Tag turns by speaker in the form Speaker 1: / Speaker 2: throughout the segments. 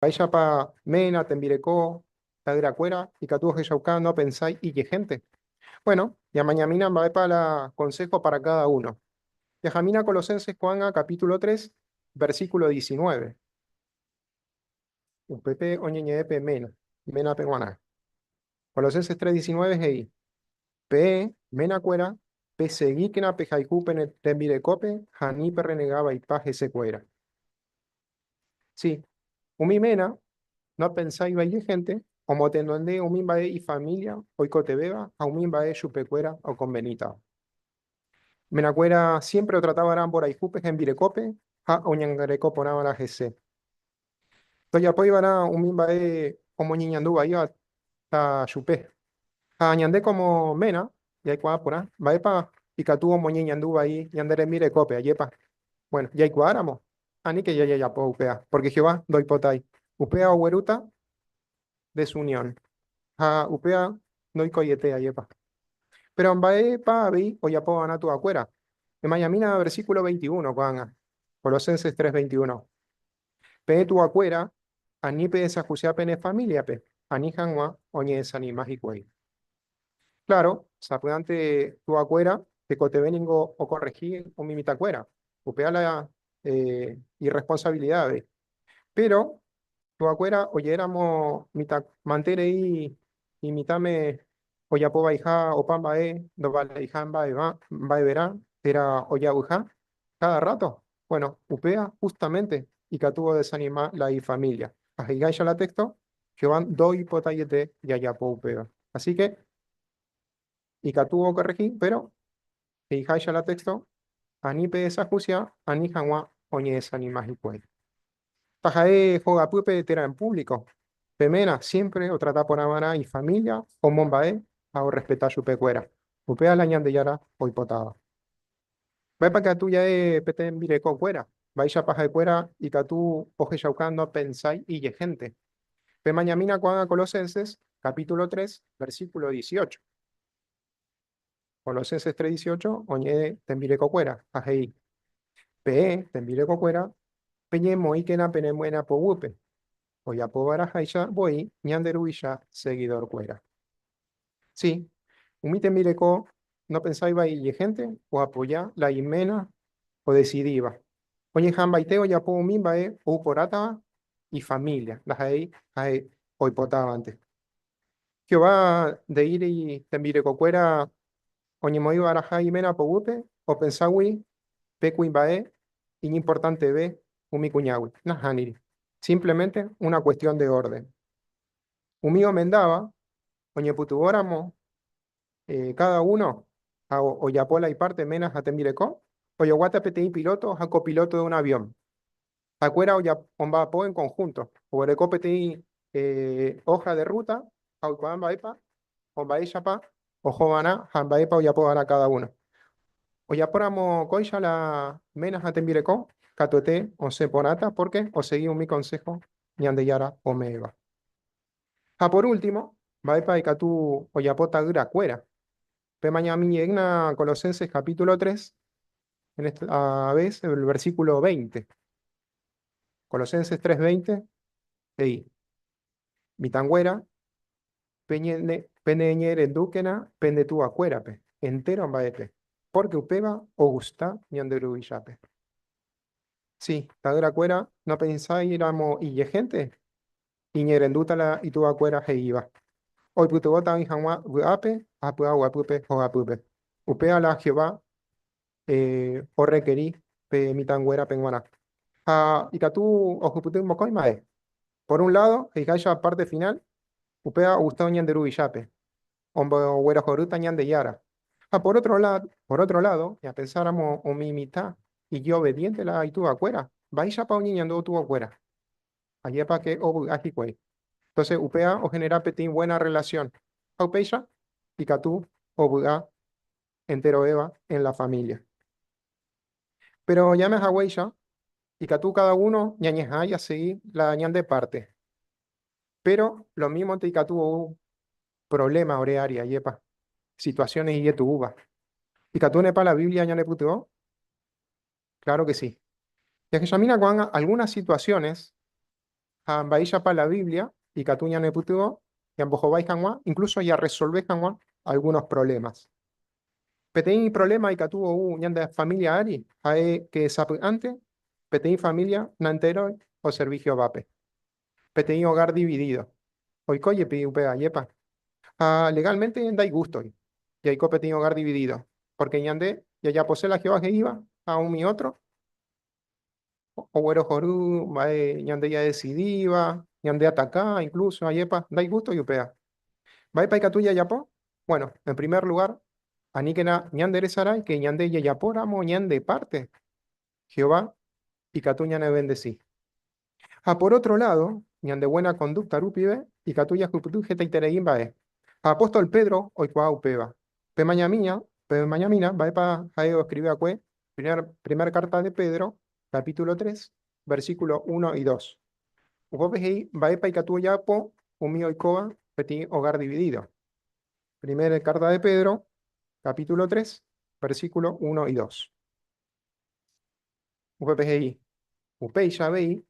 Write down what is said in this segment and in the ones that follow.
Speaker 1: Mba'éichapa ména, tembireko, ta'yrakuéra ikatu ohechauka nopensái ijehénte? Bueno, ñamañamína mba'épa la consejo para cada uno. Jajamína Colosenses ko'ág̃a capítulo 3, versículo 19. Upépe oñeñe'ẽ pe ména, ménape g̃uarã. Colosenses 3:19 he'i, Peẽ, ménakuéra, pesegíkena pehayhu pene rembirekópe ha ani perrenega vaipa hesekuéra. Sí, umi ména nopensáiva ijehénte omotenonde umi mba'e ifamília oikotevẽva ha umi mba'e chupekuéra okonvenítava. Menakuéra siémpre otrata va'erã mborayhúpe hembirekópe ha oñangareko porã va'erã hese. Ndojapói va'erã umi mba'e omoñeñandu vaíva ta chupe. Ha ñande kómo ména jaikuaa porã mba'épa ikatu omoñeñandu vai ñande rembirekópe, ajépa? Bueno, jaikuaáramo, aníke jajapo upéva, pórke Jehová ndoipotái. Upéva oguerúta desunión ha upéva ndoikoiete, ajépa? Péro mba'épa avei ojapo va'erã tuakuéra? Emañamína versículo 21 ko'ág̃a, Colosenses 3:21. Peẽ tuakuéra, ani pedesajusea pene famíliape, ani hag̃ua oñedesanima hikuái. Claro, sapy'ánte tuakuéra tekotevẽ ningo okorrehi umi mitãkuéra, upéva la irresponsabilida avei. Péro tuakuéra oje'éramo mitã manterei imitãme ojapo vaiha opa mba'e ndovaleiha mba'everã térã ojavyha káda rráto, bueno, upéva hústamente ikatu odesanima la ifamília. Ha he'iháicha la téxto, Jehová ndoipotaiete jajapo upéva. Así ke ikatu okorrehi, péro he'iháicha la téxto, ani pedesahusia ani hag̃ua oñedesanima hikuái. Taha'e hogapýpe térã en púvliko, pe ména siémpre otrata porã va'erã ifamília, omomba'e ha orrespeta chupekuéra. Upéva la Ñandejára oipotáva. Mba'épa katu ja'e pe tembirekokuéra? Mba'éichapa ha'ekuéra ikatu ohechauka nopensái ijehénte? Pemañamína ko'ág̃a Colosenses capítulo 3, versículo 18. Colosenses 3:18 oñe'ẽ tembirekokuéra ha he'i, Peẽ, tembirekokuéra, peñemoĩkena pene ména poguýpe, ojapova'erãháicha voi ñande Ruvicha seguidorkuéra. Sí, umi tembireko nopensáiva ijehénte oapoja la iména odesidíva. Oñeha'ãmbaite ojapo umi mba'e ou porãtava ifamília, ndaha'éi ha'e oipotávante. Jehová nde'íri tembirekokuéra oñemoĩva'erãha iména poguýpe openságui pe kuimba'e iñimportanteve umi kuñágui. Nahániri. Simplemente una cuestión de orden. Umi omendáva oñepytyvõramo káda uno ha ojapo la ipárte ména ha tembireko, ojoguáta peteĩ pilóto ha kopilóto de un avión. Ha'ekuéra omba'apo en conjunto, oguereko peteĩ hoja de ruta ha oikuaa mba'épa o mba'éichapa oho va'erã ha mba'épa ojapo va'erã káda uno. Ojapóramo kóicha la ména ha tembireko, katuete osẽ porãta pórke osegi umi konsého Ñandejára ome'ẽva. Ha por último, mba'épa ikatu ojapo ta'yrakuéra? Pemañamijeýna Colosenses capítulo 3, en esta vez el versículo 20. Colosenses 3:20 he'i, Mitãnguéra, peneñe'ẽrendúkena pende tuvakuérape entéro mba'épe, pórke upéva ogusta ñande Ruvichápe. Sí, ta'yrakuéra nopensáiramo ijehénte, iñe'ẽrendúta la ituvakuéra he'íva. Oipytyvõta oĩ hag̃ua vy'ápe ha py'aguapýpe hogapýpe. Upéva la Jehová orrekeri pe mitãnguérape g̃uarã. Ha ikatu ohupyty mokõi mba'e. Por un ládo, he'iháicha párte finál, upéva ogusta ñande Ruvichápe, omboguerohorýta Ñandejára. Ha por otro lado, por otro lado, ñapensáramo umi mitã ijobediente la ituvakuéra, mba'éichapa oñeñandu tuvakuéra? Ajépa ke ovy'a hikuái. Entonces upéva ogenera peteĩ buena relación. Ha upéicha ikatu ovy'a enterovéva en la familia. Pero ñame haguéicha, ikatu cada uno ñañeha'ã jasegi la ñande parte. Pero lo mímonte ikatu ou problema ore ári, ajépa, situaciones ijetu'úva. Ikatúnepa la Biblia ñanepytyvõ? Claro que sí. Jahechamína ko'ág̃a algunas situaciones Ha mba'éichapa la Biblia ikatu ñanepytyvõ ñambohovái hag̃ua, incluso jarresolve hag̃ua algunos problemas. Peteĩ problema ikatu ou ñande familia ári ha'e ke sapy'ánte peteĩ familia naentéroi oservi Jehovápe. Peteĩ hogar dividido. Oiko jepi upéva, ajépa? Ha legalmente ndaigústoi jaiko peteĩ hogar dividido, porque ñande jajapose la Jehová he'íva ha umi otro oguerohory mba'e ñande jadesidíva, ñande ataka incluso, ajépa? Ndaigústoi upéva. Mba'épa ikatu jajapo? Bueno, en primer lugar, aníkena ñanderesarái ke ñande jajapóramo ñande parte, Jehová ikatu ñanevendesi. Ha por otro lado, ñande buena conducta rupive ikatu jahupyty hetaiterei mba'e. Ha apóstol Pedro oikuaa upéva. Pemañamína, pemañamína mba'épa ha'e oescribi va'ekue primer, primer carta de Pedro, capítulo 3, versículo 1 y 2. Upépe he'i mba'épa ikatu ojapo umi oikóva peteĩ hogar dividido. Primer carta de Pedro, capítulo 3, versículo 1 y 2. Upépe he'i, Upéicha avei,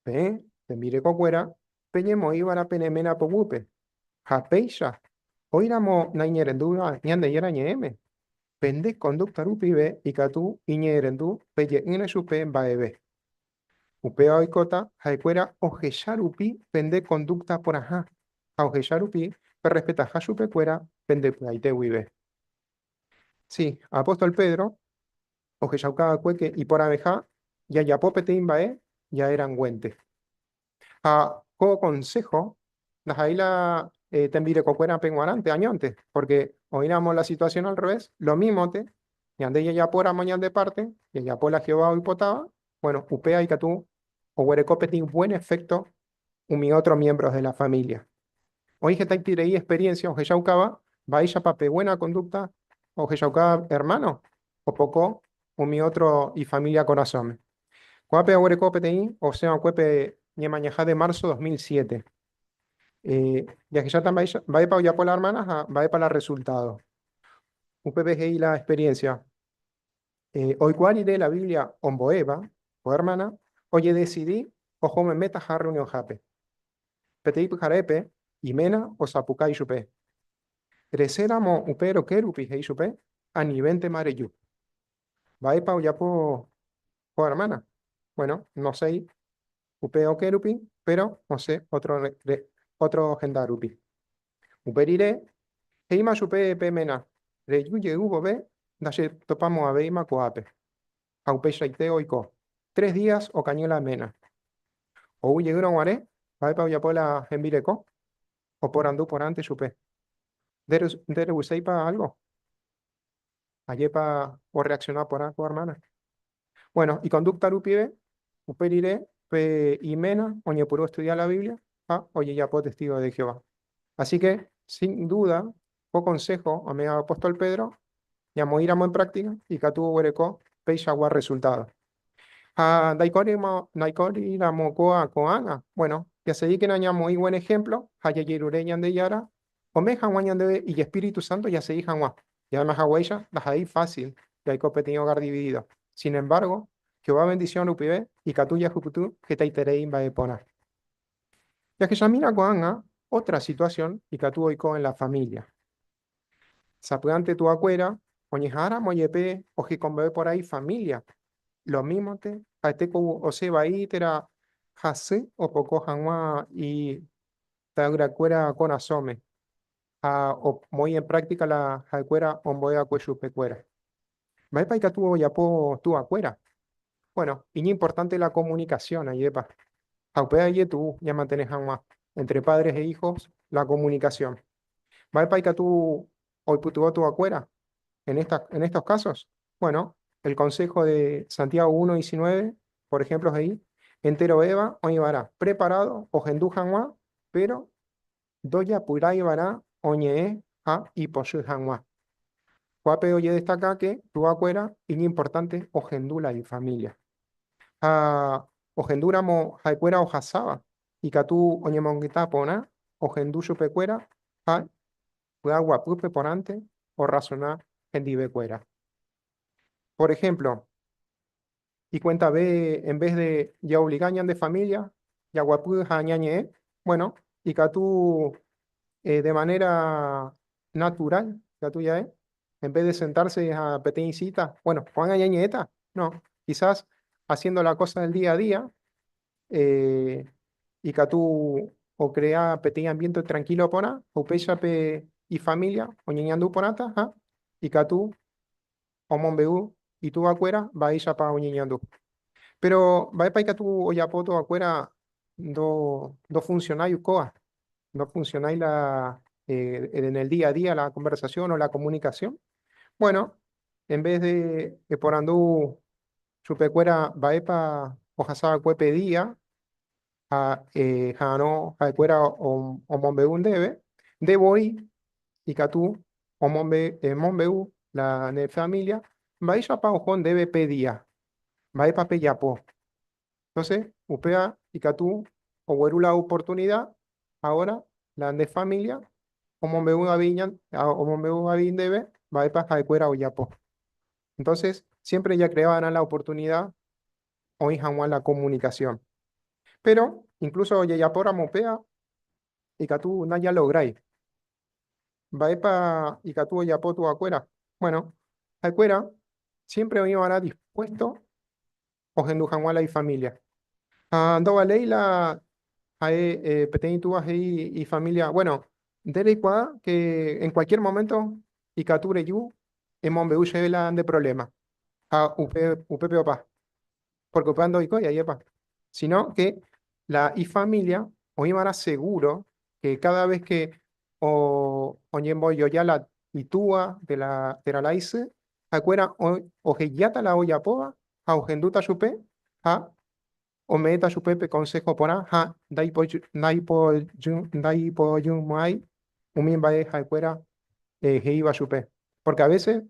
Speaker 1: peẽ tembirekokuéra peñemoĩva'erã pene ména poguýpe, ha péicha, oĩramo naiñe'ẽrendúiva Ñandejára ñe'ẽme, pende kondúkta rupive ikatu iñe'ẽrendu peje'ỹre chupe mba'eve. Upéva oikóta ha'ekuéra ohecha rupi pende kondúkta porãha, ha ohecha rupi perrespetaha chupekuéra pende py'aite guive. Sí, apóstol Pedro ohechauka va'ekue ke iporãveha jajapo peteĩ mba'e ja'e ranguénte. Ha ko konsého ndaha'éi la tembirekokuérape g̃uarãnte añónte, pórke oĩramo la situasión al revés, lomímonte, ñande jajapóramo ñande párte, jajapo la Jehová oipotáva, bueno, upéva ikatu oguereko peteĩ buen efecto umi ótro miembros de la familia. Oĩ hetaiterei experiencia ohechaukáva mba'éichapa pe buena conducta ohechaukáva hermano opoko umi ótro ifamilia korasõme. Ko'ápe aguereko peteĩ osẽ va'ekue pe Ñemañaha de marzo 2007. Jahecháta mba'épa ojapo la hermana ha mba'épa la resultado. Upépe he'i la experiencia. Oikuaa rire la Biblia ombo'éva ko ermána, ojedesidi oho memétaha rreunionhápe. Peteĩ pyharépe, iména osapukái chupe. Resẽramo upe roke rupi, he'i chupe, anivéntema reju. Mba'épa ojapo ko ermána? Bueno, nosẽi upe okẽ rupi, péro osẽ ótro henda rupi. Upe rire, he'íma chupe pe ména, Reju jey vove ndachetopamo'ãvéima ko'ápe. Ha upeichaite oiko. Tres días okañy la ména. Ou jeýrõ guare, mba'épa ojapo la hembireko? Oporandu porãnte chupe, Ndereguséipa álgo? Ajépa orreaksiona porã ko ermána? Bueno, iconducta rupive, upe rire pe iména oñepyrũ oestudia la Biblia ha ojejapo testigo de Jehová. Así que, sin duda, ko consejo ome'ẽva apóstol Pedro ñamoĩramo en práctica ikatu oguereko peichagua resultado. Ha ndaikóriramo kóa ko'ág̃a, bueno, jasegíkena ñamoĩ buen ejemplo ha jajerure Ñandejára Ome'ẽ hag̃ua ñandéve ijespíritu sánto jasegi hag̃ua. Ja'éma haguéicha, ndaha'éi fásil jaiko peteĩ hogar dividído. Sin embargo, Jehová vendisión rupive ikatu jahupyty hetaiterei mba'e porã. Jahechamína ko'ág̃a ótra situasión ikatu oiko en la família. Sapy'ánte tuakuéra oñeha'ãramo jepe ohekombo'e porã ifamília, lomímonte ha'ete ku osẽ vai térã hasy opoko hag̃ua ta'yrakuéra korasõme ha omoĩ en práctica la ha'ekuéra ombo'e va'ekue chupekuéra. Mba'épa ikatu ojapo tuakuéra? Bueno, iñimportánte la comunicación, ajépa. Ha upéva ijetu'u ñamantene hag̃ua entre padres e hijos la comunicación. Mba'épa ikatu oipytyvõ tuakuéra en esta, en estos casos? Bueno, el consejo de Santiago 1.19, por ejemplo, he'i, Enterovéva oĩva'erã preparado ohendu hag̃ua, péro ndojapyráiva'erã oñe'ẽ ha ipochy hag̃ua. Ko'ápe ojedestaka ke tuvakuéra iñimportánte ohendu la ifamília. Ha ohendúramo ha'ekuéra ohasáva, ikatu oñemongeta porã ohendu chupekuéra ha py'aguapýpe porãnte orrasona hendivekuéra. Por ejemplo, ikuentave en vez de jaobliga ñande familia. Jaguapy ha ñañe'ẽ? Bueno, ikatu de manera natural, ikatu ja'e, en vez de sentarse a peteĩ cita, bueno, ko'ág̃a ñañe'ẽta? No, quizás haciendo la cosa del día a día, ikatu ocrea peteĩ ambiente tranquilo porã, upéicha pe ifamilia oñeñandu porãta ha ikatu omombe'u ituvakuéra mba'éichapa oñeñandu. Pero mba'épa ikatu ojapo tuvakuéra ndofuncionái kóva, ndofuncionái la en el día a día la conversación o la comunicación? Bueno, en vez de eporandu chupekuéra mba'épa ohasava'ekue pe día ha ha'arõ ha'ekuéra omombe'u ndéve, nde voi ikatu emombe'u la ne familia mba'éichapa oho ndéve pe día, mba'épa pejapo. Entonces, upéva ikatu ogueru la oportunidad ahora la nde familia omombe'u avei omombe'u avei ndéve mba'épa ha'ekuéra ojapo. Entonces, siempre ya creaba la oportunidad oĩ hag̃ua la comunicación. Pero, incluso ojejapóramo upéva, ikatu najalográi. Mba'épa ikatu ojapo tuvakuéra? Bueno, ha'ekuéra siempre oĩva'erã dispuesto ohendu hag̃ua la ifamilia. Ha ndovaléi la ha'e peteĩ túva he'i ifamilia, bueno, nde reikuaa que en cualquier momento ikatu reju emombe'u chéve la nde problema. Ha upépe opa. Porque upéva ndoikói ajépa. Sino que la ifamilia oĩva'erã seguro que cada vez que oñembojoja la itúva de la térã la isy, ha'ekuéra ohejáta la ojapóva ha ohendúta chupe ha ome'ẽta chupe pe consejo porã ha ndaipojymo'ãi umi mba'e ha'ekuéra he'íva chupe. Porque a veces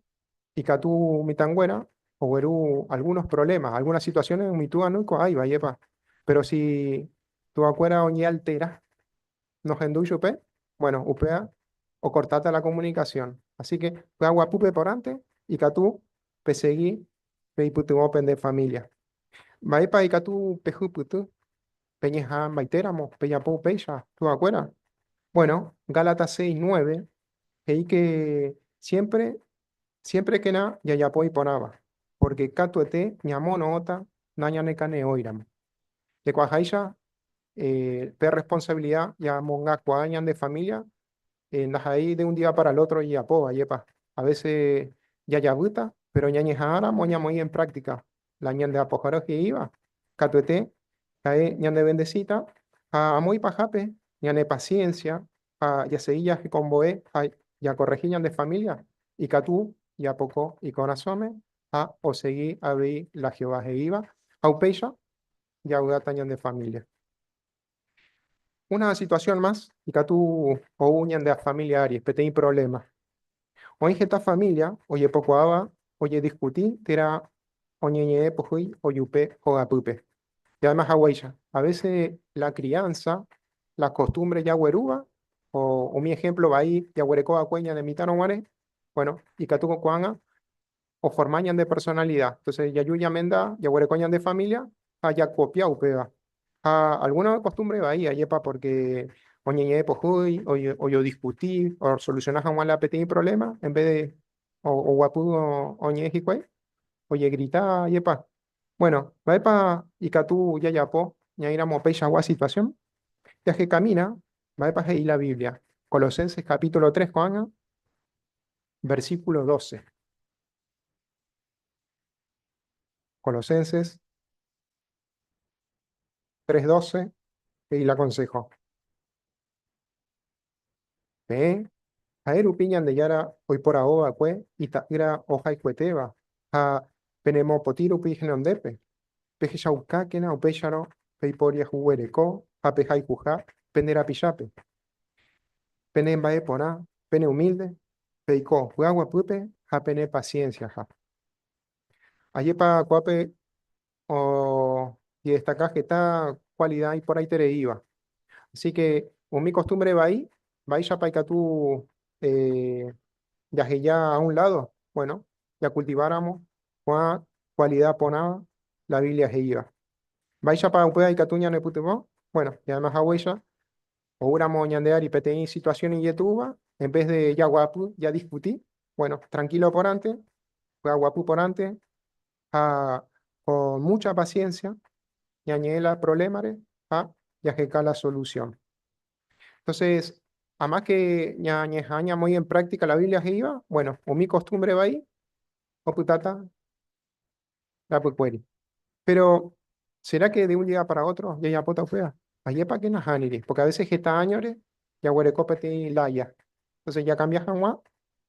Speaker 1: ikatu mitãnguéra ogueru algunos problemas, algunas situaciones umi túva ndoikuaáiva, ajépa. Pero si tuvakuéra oñealtera nohendúi chupe, bueno, upéva okortáta la comunicación. Así que py'aguapýpe porãnte ikatu pesegi peipytyvõ pende familia. Mba'épa ikatu pehupyty peñeha'ãmbaitéramo pejapo upéicha tuvakuéra? Bueno, Gálatas 6, 9 he'i que siempre, siémprekena jajapo iporãva, porque katuete ñamono'õta nañanekane'õiramo. Jaikuaaháicha pe responsabilidad ñamongakuaa ñande familia ndaha'éi de un día para el otro ijapóva, ajépa. A veces jajavýta, pero ñañeha'ãramo ñamoĩ en práctica la ñande apohára he'íva, katuete ha'e ñanevendesíta ha amo ipahápe ñane paciencia ha jasegi jahekombo'e ha jakorrehi ñande familia, ikatu japoko ikorasõme ha osegi avei la Jehová he'íva ha upéicha javy'áta ñande familia. Una situación más, ikatu ou ñande familia ári peteĩ problema. Oĩ heta familia ojepokuaáva ojediskuti térã oñeñe'ẽ pohýi ojupe hogapýpe. Y además haguéicha, a veces la crianza, la costumbre jaguerúva, o umi ejemplo vai jaguerekova'ekue ñane mitãrõ guare, bueno, ikatu ko'ág̃a oforma ñande personalidad. Entonces jaju ñamenda, jaguereko ñande familia ha jakopia upéva. Ha alguna costumbre vai, ajépa, porque oñeñe'ẽ pohýi, ojodiskuti, osoluciona hag̃ua la peteĩ problema, en vez de oguapy oñe'ẽ hikuái, ojegrita, ajépa. Bueno, mba'épa ikatu jajapo ñaĩramo peichagua situación? Jahekamína mba'épa he'i la Biblia. Colosenses capítulo 3 ko'ág̃a, versículo 12. Colosenses 3:12 he'i la consejo. Peẽ, ha'e rupi Ñandejára oiporavo va'ekue ita'ýra ohayhuetéva ha penemopotĩ rupi henondépe, pehechaukákena upéicharõ peiporiahuvereko ha pehayhuha pende rapichápe. Pene mba'eporã, pene humilde, peiko py'aguapýpe ha pene paciencia-ha. Ajépa ko'ápe ojedestaka heta cualidad iporãitereíva. Así que umi costumbre vai, mba'éichapa ikatu jaheja a un lado? Bueno, jakultiváramo ko'ã cualidad porãva la Biblia he'íva. Mba'éichapa upéva ikatu ñanepytyvõ? Bueno, y además haguéicha, oúramo ñande ári peteĩ situación ijetu'úva, en vez de jaguapy, ya discutí, bueno, tranquilo porãnte, py'aguapy porãnte, ha con mucha paciencia, ñañe'ẽ la problema-re ha jaheka la solución. Entonces, a más que ñañeha'ã ñamoĩ en práctica la Biblia he'íva, bueno, umi costumbre vai, opytáta rapykuéri. Pero, ¿será que de un día para otro jajapóta upéva? Ajépa que nahániri, porque a veces heta áñore jaguereko peteĩ laya. Entonces, jakambia hag̃ua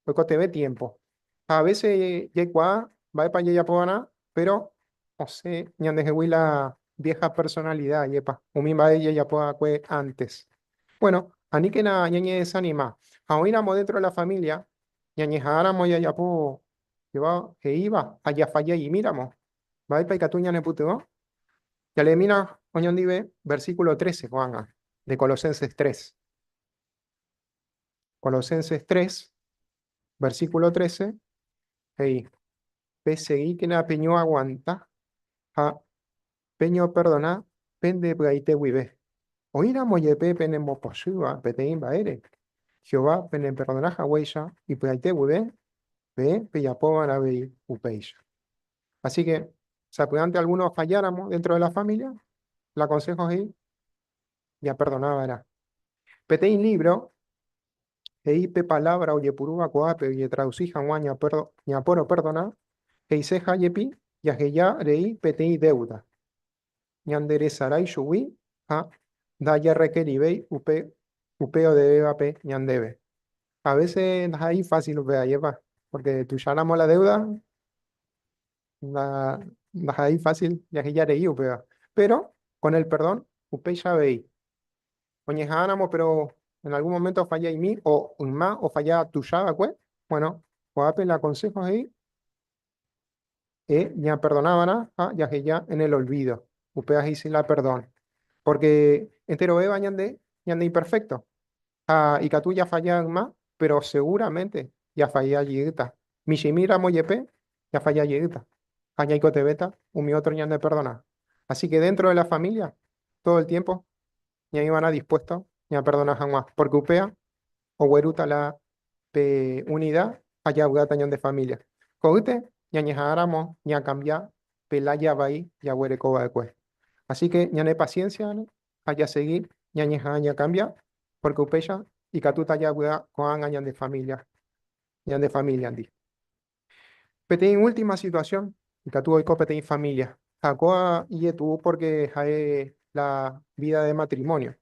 Speaker 1: oikotevẽ tiempo. Ha a veces jaikuaa mba'épa jajapova'erã, pero osẽ ñandehegui la vieja personalidad, ajépa, umi mba'e jajapova'ekue antes. Bueno, aníkena ñañedesanima. Ha oĩramo dentro de la familia, ñañeha'ãramo jajapo Jehová he'íva ha jafalla'imíramo, mba'épa ikatu ñanepytyvõ? Jaleemína oñondive versículo 13 ko'ág̃a de Colosenses 3. Colosenses 3, versículo 13, he'i, Pesegíkena peñoaguanta ha peñoperdona pende py'aite guive. Oĩramo jepe penembopochýva peteĩ mba'ére, Jehová peneperdona haguéicha ipy'aite guive, peẽ pejapóva'erã avei upéicha. Así que, sapy'ánte alguno ofalláramo dentro de la familia, la consejo he'i japerdonava'erã. Peteĩ lívro he'i pe palávra ojepurúva ko'ápe ojetradusi hag̃ua ñaporoperdona, he'iseha jepi jaheja rei peteĩ déuda, ñanderesarái chugui ha ndajarekerivéi upe upe odevévape ñandéve. A vése ndaha'éi fásil upéva, ajépa, pórke tuicháramo la déuda ndaha'éi fásil jaheja rei upéva. Péro kon el perdón upéicha avei. Oñeha'ãramo péro en algún momento ofalla'imi o yma ofalla tuicha va'ekue, bueno, ko'ápe la consejo he'i ñaperdonava'erã ha jaheja en el olvido. Upéva he'ise la perdón. Porque enterovéva ñande, ñande imperfecto. Ha ikatu jafalla yma, péro seguramente jafalla jeýta. Michĩmi ramo jepe jafalla jeýta ha ñaikotevẽta umi ótro ñandeperdona. Así que dentro de la familia, todo el tiempo ñaĩva'erã dispuesto ñaperdona hag̃ua, porque upéva oguerúta la pe unida ha javy'áta ñande familia. Ko'ýte ñañeha'ãramo ñakambia pe lája vai jaguereko va'ekue. Así que ñane paciencia ha jasegi ñañeha'ã ñakambia, porque upéicha ikatúta javy'a ko'ág̃a ñande familia, ñande familia-ndi. Peteĩ última situación ikatu oiko peteĩ familia, ha kóa ijetu'u porque ha'e la vida de matrimonio.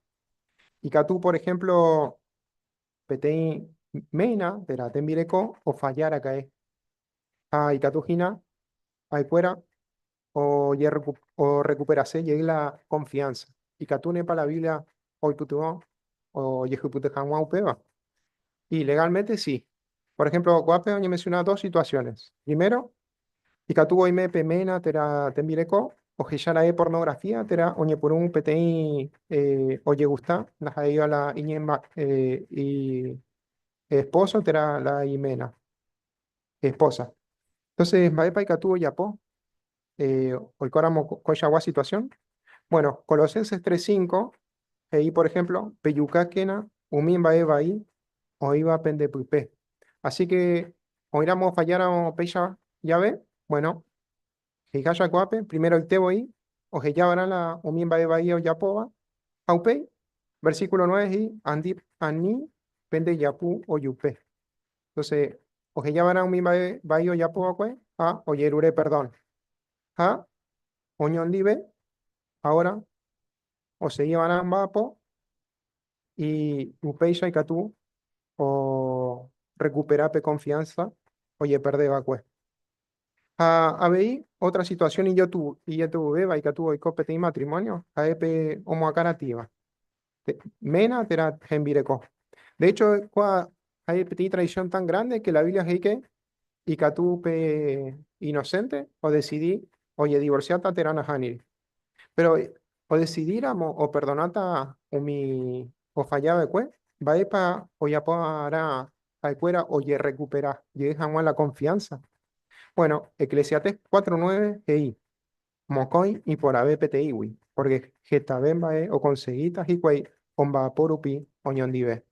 Speaker 1: Ikatu, por ejemplo, peteĩ ména térã tembireko ofalla raka'e, ha ikatu hína ha'ekuéra orrekuperase jey la confianza. Ikatúnepa la Biblia oipytyvõ ojehupyty hag̃ua upéva? Y legalmente sí. Por ejemplo, ko'ápe oñemensiona dos situaciones. Primero, ikatu oime pe ména térã tembireko ohecha ra'e pornografía térã oñepyrũ peteĩ ojegusta ndaha'éiva la iñesposo térã la iména, esposa. Entonces, mba'épa ikatu ojapo oikóramo koichagua situación? Bueno, Colosenses 3.5 he'i, por ejemplo, pejukákena umi mba'e vai oĩva pende pype. Así que, oĩramo ofalláramo péicha jave, bueno, he'iháicha ko'ápe, primeroite voi ohejava'erã la umi mba'e vai ojapóva, ha upéi, versículo 9 he'i, andi ani pende japu ojupe. Entonces, ohejava'erã umi mba'e vai ojapo va'ekue ha ojerure perdón. Ha oñondive, ahora osegi va'erã mba'apo y upéicha ikatu orecupera pe confianza ojeperde va'ekue. Ha avei otra situación ijetu'uvéva ikatu oiko peteĩ matrimonio ha'e pe omoakãratĩva. Ména térã hembireko. De hecho, kua ha'e peteĩ traición tan grande que la Biblia he'i que ikatu pe inocente odecidi ojedivorciáta térã nahániri. Pero odecidíramo operdonáta umi ofalla va'ekue, mba'épa ojapo va'erã ha'ekuéra ojerrekupera jey hag̃ua la confianza? Bueno, Eclesiastés 4.9 he'i. Mokõi iporãve peteĩgui, pórke hetave mba'e okonsegíta hikuái omba'apo rupi oñondive.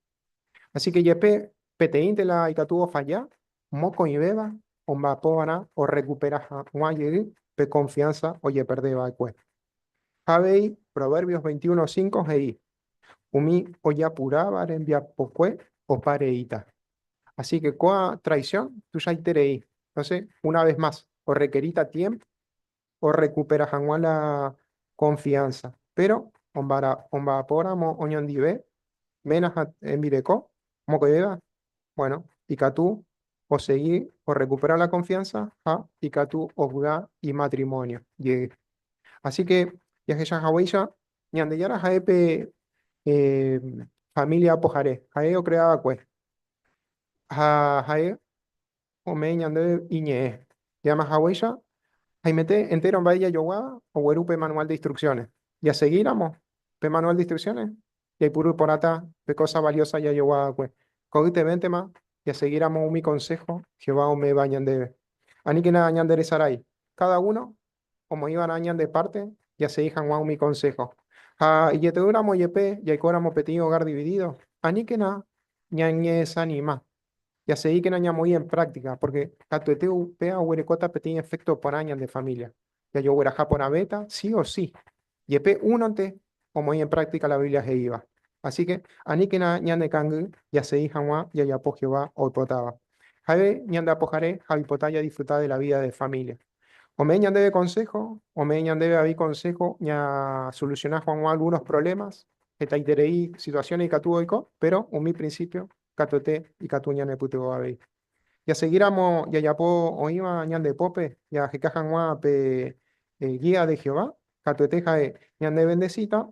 Speaker 1: Así ke jepe peteĩnte la ikatu ofalla, mokõivéva omba'apo va'erã orrekupera hag̃ua jey pe konfiánsa ojeperde va'ekue. Ha avei Proverbios 21:5 he'i, Umi ojapuráva rembiapokue opa reíta. Así que kóa traición tuichaiterei. Entonces, una vez más, orrekeríta tiempo orrekupera hag̃ua la confianza. Pero omba'apóramo oñondive, ména ha hembireko, mokõivéva, bueno, ikatu osegi orrekupera la confianza ha ikatu ovy'a imatrimonio jey. Así que jahecha haguéicha Ñandejára ha'e pe familia apohare, ha'e ocrea va'ekue ha ha'e ome'ẽ ñandéve iñe'ẽ. Jama haguéicha, haimete entero mba'e jajoguáva ogueru pe manual de instrucciones. Jasegíramo pe manual de instrucciones, jaipuru porãta pe cosa valiosa jajogua va'ekue. Ko'ytevéntema jasegíramo umi consejo Jehová ome'ẽva ñandéve. Aníkena ñanderesarái, cada uno omoĩva'erã ñande parte jasegi hag̃ua umi consejo. Ha ijetu'úramo jepe jaikóramo peteĩ hogar dividido, aníkena ñañedesanima. Jasegíkena ñamoĩ en práctica, porque katuete upéva oguerekóta peteĩ efecto porã ñande familia. Jajogueraha porãvéta sí o sí. Jepe únonte omoĩ en práctica la Biblia he'íva. Así que aníkena ñanekangy jasegi hag̃ua jajapo Jehová oipotáva. Ha'e ñande Apohare ha oipota jadisfruta de la vida de familia. Ome'ẽ ñandéve consejo, ome'ẽ ñandéve avei consejo ñasoluciona hag̃ua algunos problemas, hetaiterei situaciones ikatu oiko, pero umi principio katuete ikatu ñanepytyvõ avei. Jasegíramo jajapo oĩva ñande pópe jaheka hag̃ua pe guía de Jehová, katuete ha'e ñanevendesíta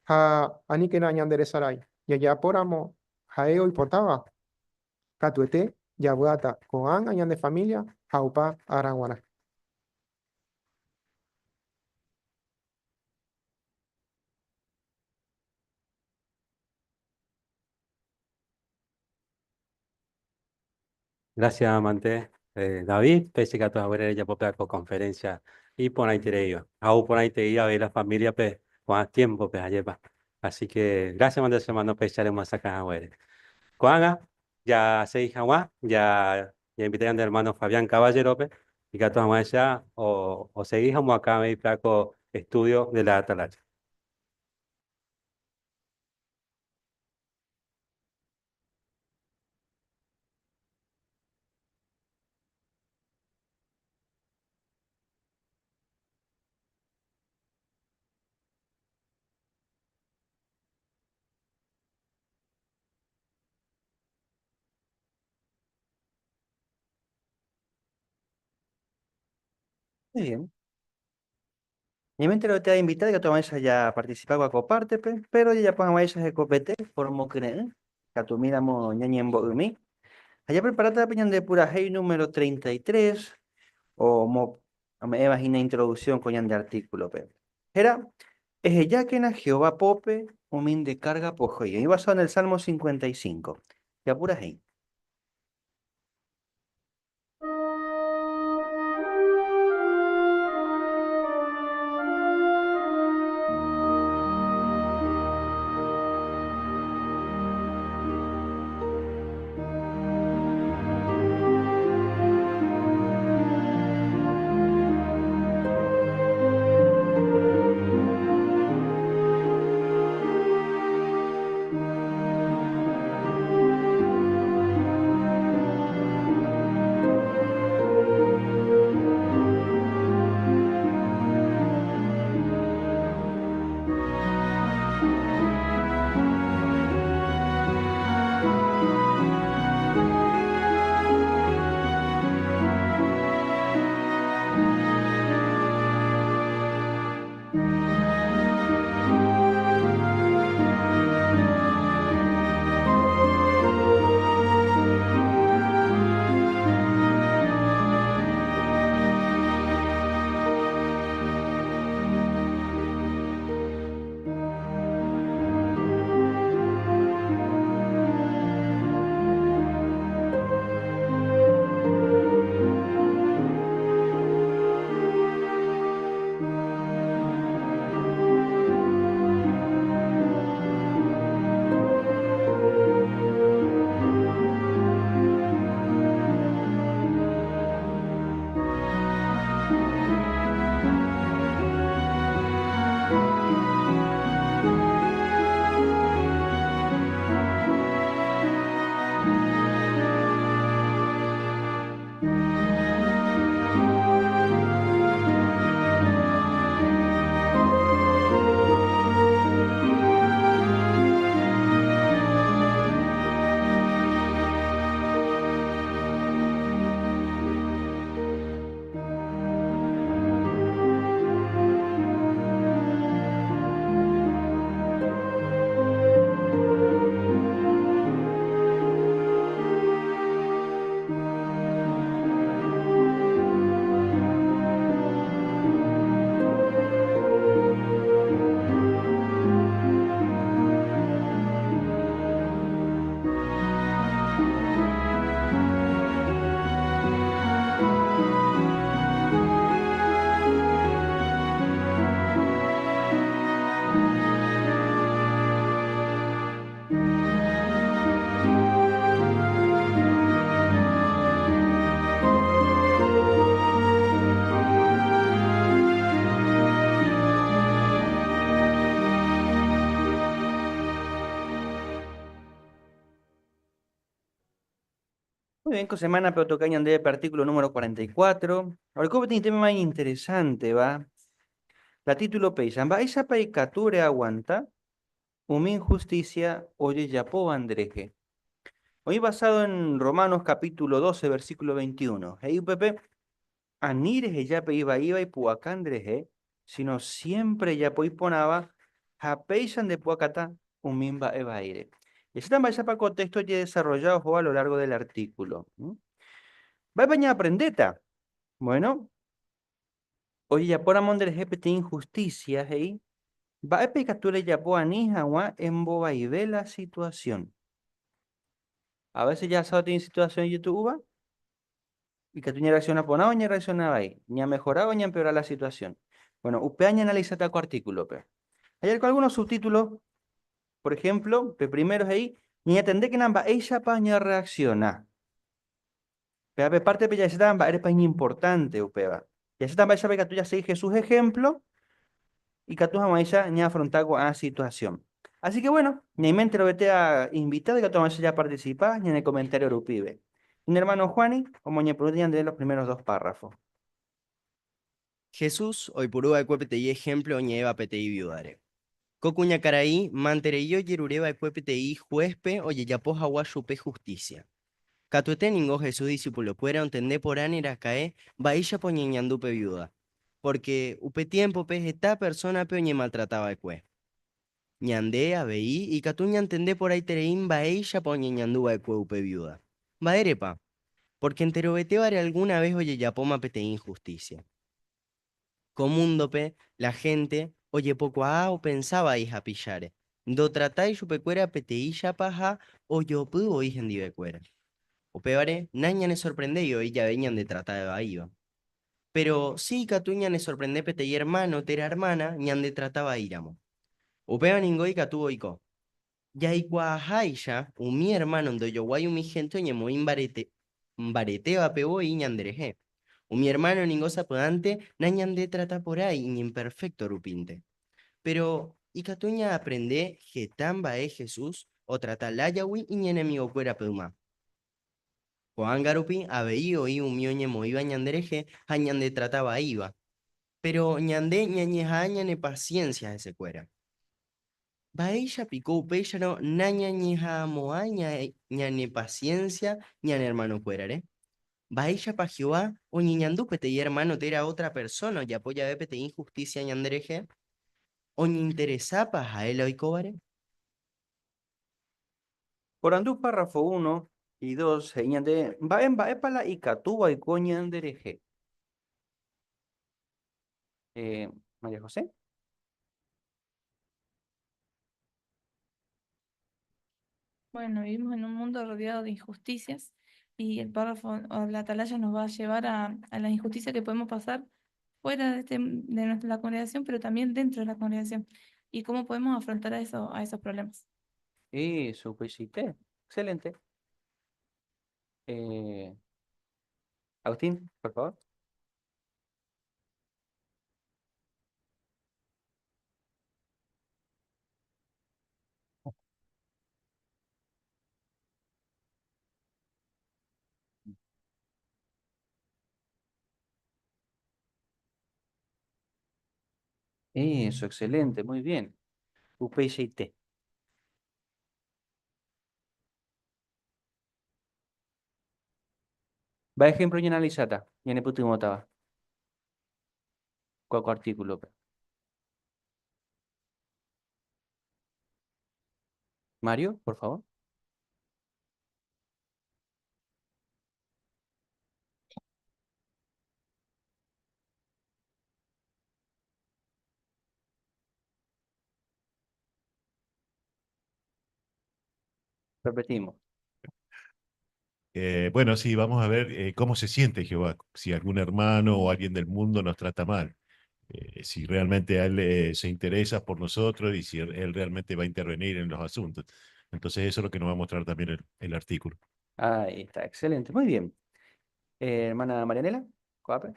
Speaker 1: ha aníkena ñanderesarái. Jajapóramo ha'e oipotáva, katuete javy'áta ko'ág̃a ñande familia ha opa ára g̃uarã.
Speaker 2: Gracias, amante. David, péicha ikatu haguére rejapo ko conferencia iporãitereíva. Ha ou porãiterei avei la familia-pe ko'ã tiempo-pe ajépa. Así que gracias, mante hermano, péicha remyasakã haguére. Ko'ág̃a jasegi hag̃ua, ja ñainvita ñande hermano Fabián Caballero-pe ikatu hag̃uáicha osegi ha omoakã avei ko estudio de la Atalaya.
Speaker 3: Muy bien. Ñaiménte te invitar que tomáis ya participar ko pártepe, pero jajapo hag̃uáicha hekopete poromokyre'ỹ, katu ñañembo'ymi. Ha japreparáta pe ñande purahéi número 33, o mo, ome'ẽva hína introducción ko ñande artículo-pe. Héra, Ehejákena Jehová pópe umi nde carga pohýi. Oĩ basado en el Salmo 55. Japurahéi. Muy bien, con semana pero toca ñande artículo número 44. Ahora, ¿cómo tiene tema más interesante, va? La título peisa, mba'éichapa ikatu reaguanta umi injusticia ojejapo andreje. Hoy basado en Romanos capítulo 12, versículo 21. He'i upépe, ani reheja pe ivaíva ipu'aka nderehe, sino siempre ejapo iporãva ha péicha ndepu'akáta umi mba'e vaíre. Jahecháta mba'éichapa ko texto ojedesarrolla ohóvo a lo largo del artículo. Mba'épa ñaaprendéta? Bueno, ojejapóramo nderehe peteĩ injusticia, he'i, mba'épa ikatu rejapo ani hag̃ua embovaive la situación. A veces jahasa peteĩ situación ijetu'úva, ikatu ñareacciona porã o ñareacciona vai, ñamejora o ñampeora la situación. Bueno, upéva ñaanalizáta ko artículo-pe. Ajareko algunos subtítulos, por ejemplo, pe primero he'i, ñañatendékena mba'éichapa ñareacciona. Péva pe pártepe jahecháta mba'érepa iñimportánte upéva. Jahecháta mba'éichapa ikatu jasegi Jesús ehémplo ikatu hag̃uáicha ñaafronta ko'ã situasión. Así que bueno, ñaime enterovete a invitado ikatu hag̃uáicha japarticipa ñane comentario rupive. Ñane hermano Juani omoñepyrũta ñandéve los primeros dos párrafos.
Speaker 4: Jesús oipuru va'ekue peteĩ ehémplo oñe'ẽva peteĩ viúdare. Ko kuñakarai manterei ojerure va'ekue peteĩ huéspe ojejapo hag̃ua chupe hustísia. Katuete ningo Jesús disipulokuéra ontende porãne raka'e mba'éichapa oñeñandu pe viúda, pórke upe tiémpope heta persónape oñemaltrata va'ekue. Ñande avei ikatu ñantende porãiterei mba'éichapa oñeñandu va'ekue upe viúda. Mba'érepa? Pórke enterovetévare algúna ves ojejapóma peteĩ inhustísia. Ko múndope la hénte ojepokuaa opensa vai hapicháre, ndotratái chupekuéra peteĩchapa ha ojopy voi hendivekuéra. Upévare nañanesorprendéi oĩ jave ñandetrata vaíva. Péro si ikatu ñanesorprende peteĩ ermáno térã ermána ñandetrata vaíramo. Upéva ningo ikatu oiko. Jaikuaaháicha, umi ermáno ndojoguái umi hénte oñemoĩ mbarete mbaretévape voi ñanderehe. Umi ermáno ningo sapy'ánte nañandetrataporãi iñimperfékto rupínte. Péro ikatu ñaaprende heta mba'e Jesús otrata lájagui iñenemigokuérape yma. Ko'ág̃a rupi avei oĩ umi oñemoĩva ñanderehe ha ñandetrata vaíva, péro ñande ñañeha'ã ñanepasiénsia hesekuéra. Mba'éicha piko upéicharõ nañañeha'ãmo'ãi ñanepasiénsia ñane ermanokuérare? Mba'éichapa Jehová oñeñandu peteĩ ermáno térã ótra persóna ojapo jave peteĩ inhustísia ñanderehe? Oñeinteresápa ha'e la oikóvare?
Speaker 3: Porandu párrafo uno y dos he'i ñande mba'e mba'épa la ikatúva oiko ñanderehe. María José.
Speaker 5: Bueno, vivimos en un mundo rodeado de injusticias y el párrafo o la atalaya nos va a llevar a, a la injusticia que podemos pasar fuera de, este, de nuestra la congregación, pero también dentro de la congregación y cómo podemos afrontar a, eso, a esos problemas.
Speaker 3: Eso, pues sí, excelente. Eh, Agustín, por favor. Eso, excelente, muy bien. Upeichaite. Mba'e ejemplo ñaanalisáta ñanepytyvõtava ko ko artículo-pe? Mario, por favor. Repetimos.
Speaker 6: Bueno, sí, vamos a ver cómo se siente Jehová, si algún hermano o alguien del mundo nos trata mal, si realmente a él se interesa por nosotros y si él realmente va a intervenir en los asuntos. Entonces eso es lo que nos va a mostrar también el, el artículo.
Speaker 3: Ahí está, excelente, muy bien. Hermana Marianela, coape.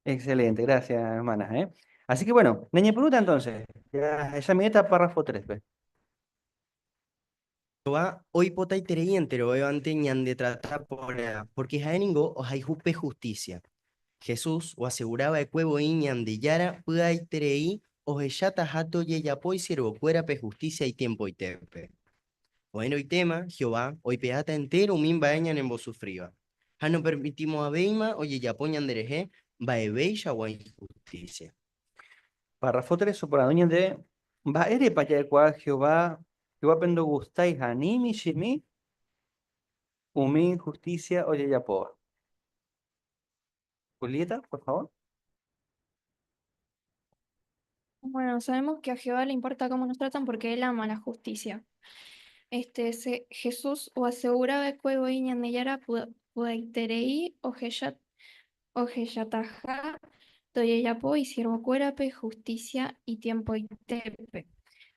Speaker 3: Excelente, gracias, hermana, ¿eh? Así que bueno, Neñe Puruta entonces, ya esa meta párrafo 3, pues.
Speaker 4: Jehová oipotaiterei enterovévante ñandetrata porã, porque ha'e ningo ohayhupe justicia. Jesús oasegura va'ekue voi Ñandejára py'aiterei ohechátaha tojejapo isiervokuérape justicia itiempoitépe. Ko'ẽrõitéma, Jehová oipe'áta entéro umi mba'e ñanembosufríva, ha nopermitimo'ãvéima ojejapo ñanderehe mba'evéichagua inhustísia.
Speaker 3: Párrafo 3 oporandu ñande, Mba'érepa ja'ekuaa Jehová, Jehovápe ndogustaiha ni michĩmi umi inhustísia ojejapóva? Julieta, por favor.
Speaker 7: Bueno, sabemos que a Jehová le importa cómo nos tratan porque él ama la justicia. Este, se, Jesús o aseguraba va'ekue voi Ñandejára py'aiterei ohecha ohechataha tojejapo isiervokuérape justicia itiempoitépe.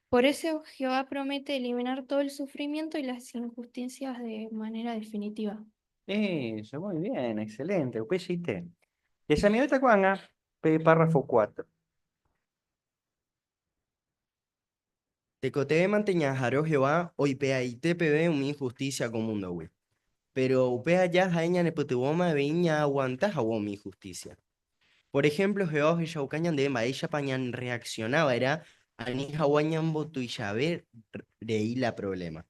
Speaker 7: Por eso Jehová promete eliminar todo el sufrimiento y las injusticias de manera definitiva.
Speaker 3: Eso, muy bien, excelente. Upeichaite. Jahechamivéta ko'ág̃a pe párrafo 4.
Speaker 4: Tekotevẽmante ñaha'arõ Jehová oipe'aite peve umi inhustísia ko múndogui. Péro upe aja ha'e ñanepytyvõma avei ñaaguanta hag̃ua umi inhustísia. Por ehémplo, Jehová ohechauka ñandéve mba'éichapa ñanreaksiona va'erã ani hag̃ua ñambotuichave rei la provléma.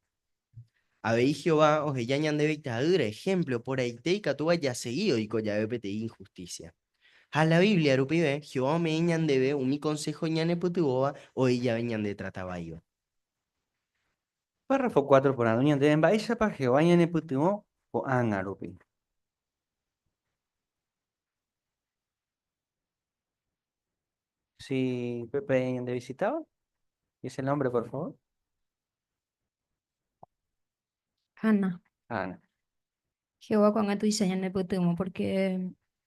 Speaker 4: Avei Jehová oheja ñandéve ita'ýra ehémplo porãite ikatúva jasegi oiko jave peteĩ inhustísia. Ha la Biblia rupive, Jehová ome'ẽ ñandéve umi konsého ñanepytyvõva oĩ jave ñandetrata vaíva.
Speaker 3: Párrafo 4 porandu ñandéve mba'éichapa Jehová ñanepytyvõ ko'ág̃a rupi. Si Pepe ñandevisitaba, dice el nombre, por favor.
Speaker 8: Ana.
Speaker 3: Ana.
Speaker 8: Jehová ko'ág̃a tuicha ñanepytyvõ pórke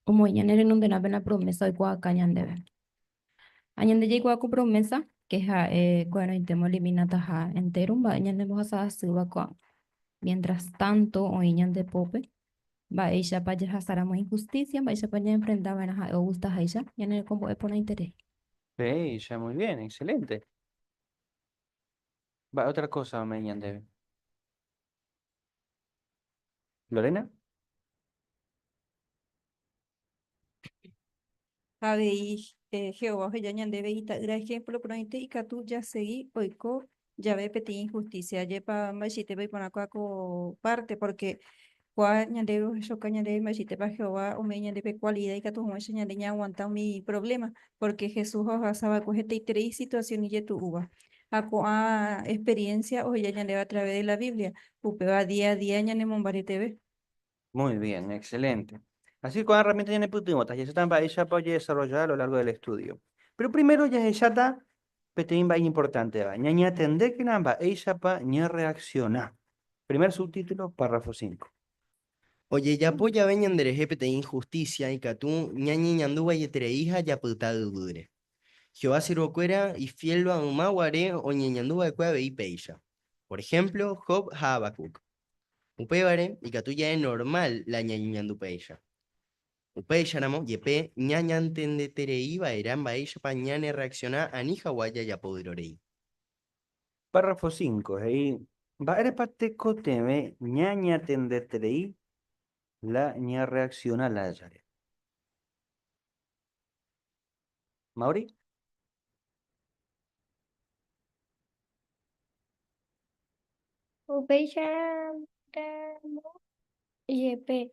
Speaker 8: omoĩ ñane renonderã pe la promésa oikuaaka ñandéve. Ha ñande jaikuaa ko promésa, ke ha'e ko'ẽrõitéma oeliminataha entéro mba'e ñanembohasa asýva ko'ág̃a. Miéntras tánto oĩ ñande pópe mba'éichapa jahasáramo inhustísia, mba'éichapa ñaenfrenta va'erã ha'e ogustaháicha ñanerekombo'e porãiterei.
Speaker 3: Péicha, muy bien, excelente. Mba'e ótra kósa ome'ẽ ñandéve? Lorena?
Speaker 9: Avei Jehová oheja ñandéve Ita'ýra ehémplo porãite ikatu jasegi oiko jave peteĩ inhustísia. Ajépa mba'eichaitépa iporã kua ko párte, pórke kua ñandéve ohechauka ñandéve mba'eichaitépa Jehová ome'ẽ ñandéve kualida ikatu hag̃uáicha ñande ñaaguanta umi provléma, pórke Jesús ohasa va'ekue hetaiterei situasión ijetu'úva. Ha ko'ã experiénsia oheja ñandéve a traves de la Biblia, upéva día a día ñanemombareteve.
Speaker 3: Muy bien, excelente. Así que ko'ã herramienta ñanepytyvõta, jahecháta mba'éichapa ojedesarrolla a lo largo del estudio. Pero primero jahecháta peteĩ mba'e iñimportánteva, ñañatendékena mba'éichapa ñarreacciona. Primer subtítulo, párrafo 5.
Speaker 4: Ojejapo jave ñanderehe peteĩ inhustísia ikatu ñañeñandu vaieterei ha japyta yvýre. Jehová siervokuéra ifiélva yma guare oñeñandu va'ekue avei péicha. Por ehémplo, Job ha Habacuc. Upévare, ikatu ja'e normal la ñañeñandu péicha. Upéicharamo, jepe ñañantendeterei va'erã mba'éichapa ñanerreaksiona ani hag̃ua jajapo vyrorei.
Speaker 3: Párrafo 5, he'i, Mba'érepa tekotevẽ ñañatendeterei la ñarreaksiona lájare? Mauri?
Speaker 10: Upéicharamo jepe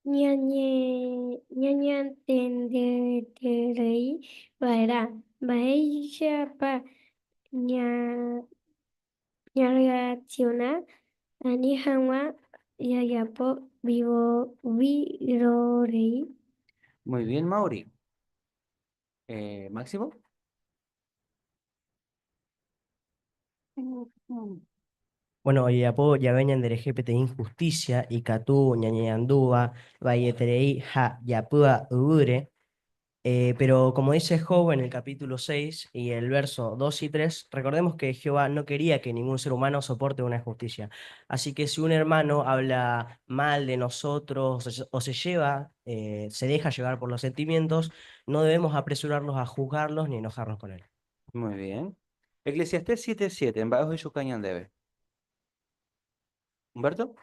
Speaker 10: ñañeñantendeterei va'erã. Mba'éichapa ñarreaksiona ani hag̃ua jajapo vyrorei?
Speaker 3: Muy bien, Mauri. Máximo.
Speaker 4: Bueno, ojejapo jave ñanderehe peteĩ injusticia ikatu ñañeñandúva vaieterei ha japýva yvýre, pero como dice Job en el capítulo 6 y el verso 2 y 3, recordemos que Jehová no quería que ningún ser humano soporte una injusticia. Así que si un hermano habla mal de nosotros o se lleva, se deja llevar por los sentimientos, no debemos apresurarnos a juzgarlos ni enojarnos con él.
Speaker 3: Muy bien. Eclesiastés 7:7, en Bajo de Ñandebe. Humberto.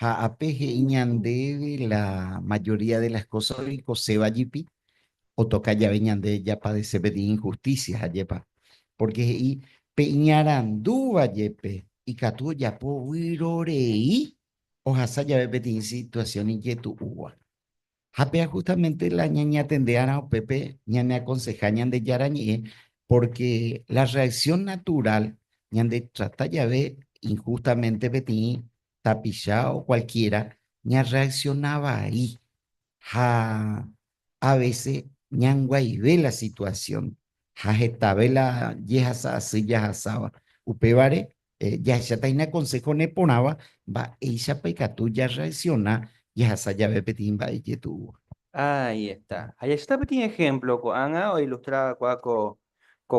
Speaker 11: Ha ápe he'i ñandéve la mayoría de las cosas oikoséva jipi otoka jave ñande japadece peteĩ injusticia ajépa. Porque he'i pe iñarandúva jepe ikatu ojapo vyrorei ohasa jave peteĩ situación ijetu'úva. Ha péa justamente la ñañatende'arã upépe ñaneakonseha Ñandejára Ñe'ẽ, porque la reacción natural ñande trata jave injustamente peteĩ tapicha o cualquiera, ñarreacciona vai ha a veces ñanguaive la situación ha hetave la jehasa asy jahasáva. Upévare Jahecháta hína konsého neporãva mba'éichapa ikatu jarreaksiona jahasa jave peteĩ mba'e ijetu'úva.
Speaker 3: Ahí está. Jahecháta peteĩ ehémplo ko'ág̃a oilustrava kua ko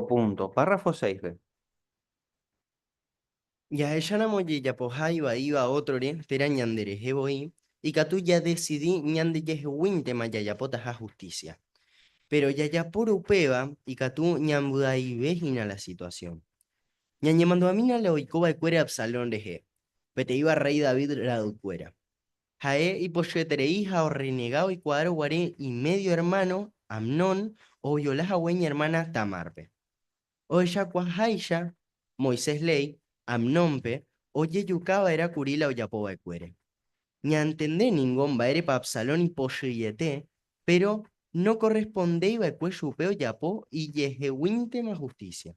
Speaker 3: púnto. Párrafo 6-pe.
Speaker 4: Jahecháramo ojejapoha ivaíva ótrore térã ñanderehe voi, ikatu jadesidi ñandejeheguíntema jajapotaha hustísia. Péro jajapórõ upéva, ikatu ñambyaive hína la situasión. Ñañemandu'amína la oiko va'ekuére Absalón rehe, peteĩva rréi David ra'ykuéra. Ha'e ipochyeterei ha orrenega oikuaárõ guare imédio ermáno, Amnón, oviola hague iñermána Tamárpe. Ohechakuaaháicha Moisés léi, Amnónpe ojejuka va'erã kuri la ojapo va'ekuére. Ñantende ningo mba'érepa Absalón ipochyiete, péro nokorrespondéi va'ekue chupe ojapo ijeheguíntema hustísia.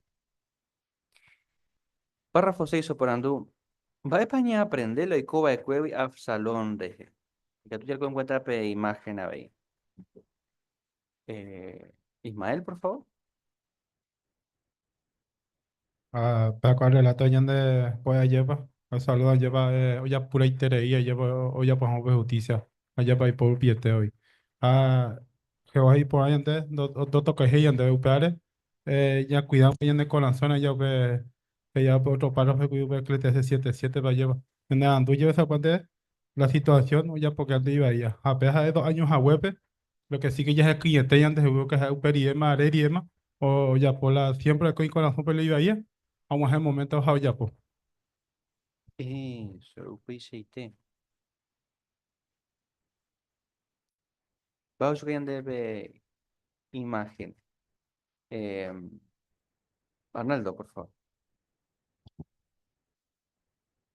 Speaker 3: Párrafo 6 oporandu, Mba'épa ñaaprende la oiko va'ekuégui Absalón rehe? Ikatu jareko en cuenta pe imagen avei. Ismael, por favor.
Speaker 12: Ah, pe ko relato ñande puede ajépa. Saludo ajépa ojapuraiterei ajépa ojapo hag̃ua upe justicia ajépa ipo rupiete voi. Ha Jehová iporã ñande ndotokaiha ñandéve upévare ñakuida ñane korasõre aja upe he'iva upe otro párrafo he'i upe Eclesiastés 7:7-pe ajépa. Ñanearandu jave sapy'ánte la situación ojapoke ivaíva. Ha péva ha'e dos años haguépe Lo que sí que jahekyiete ñandehegui porque ha'e upe riréma, are riréma, ojapo la siempre oiko ikorasõ pe ivaía, ha og̃uahẽ momento ha ojapo.
Speaker 3: Eso, upeichaite. Vamos a ñandéve imagen. Eh, Arnaldo, por favor.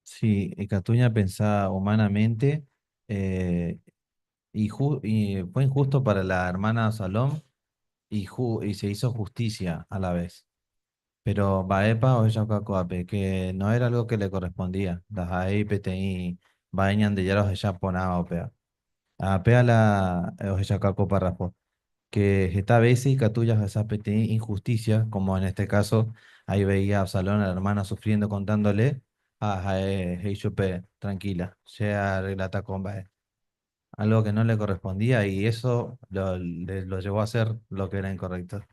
Speaker 13: Sí, ikatu ñapensa humanamente eh, y, y fue injusto para la hermana Absalón y, y se hizo justicia a la vez. Pero mba'épa ohechauka ko'ápe que no era algo que le correspondía. Ndaha'éi peteĩ mba'e Ñandejára ohecha porãva upéva. Ha péa la ohechauka ko párrafo, que heta vése ikatu jahasa peteĩ injusticia, como en este caso, ahí veía a Absalón, a la hermana sufriendo contándole, ha ha'e he'i chupe, tranquila, che arreglata ko mba'e. Algo que no le correspondía y eso lo, lo llevó a hacer lo que era incorrecto.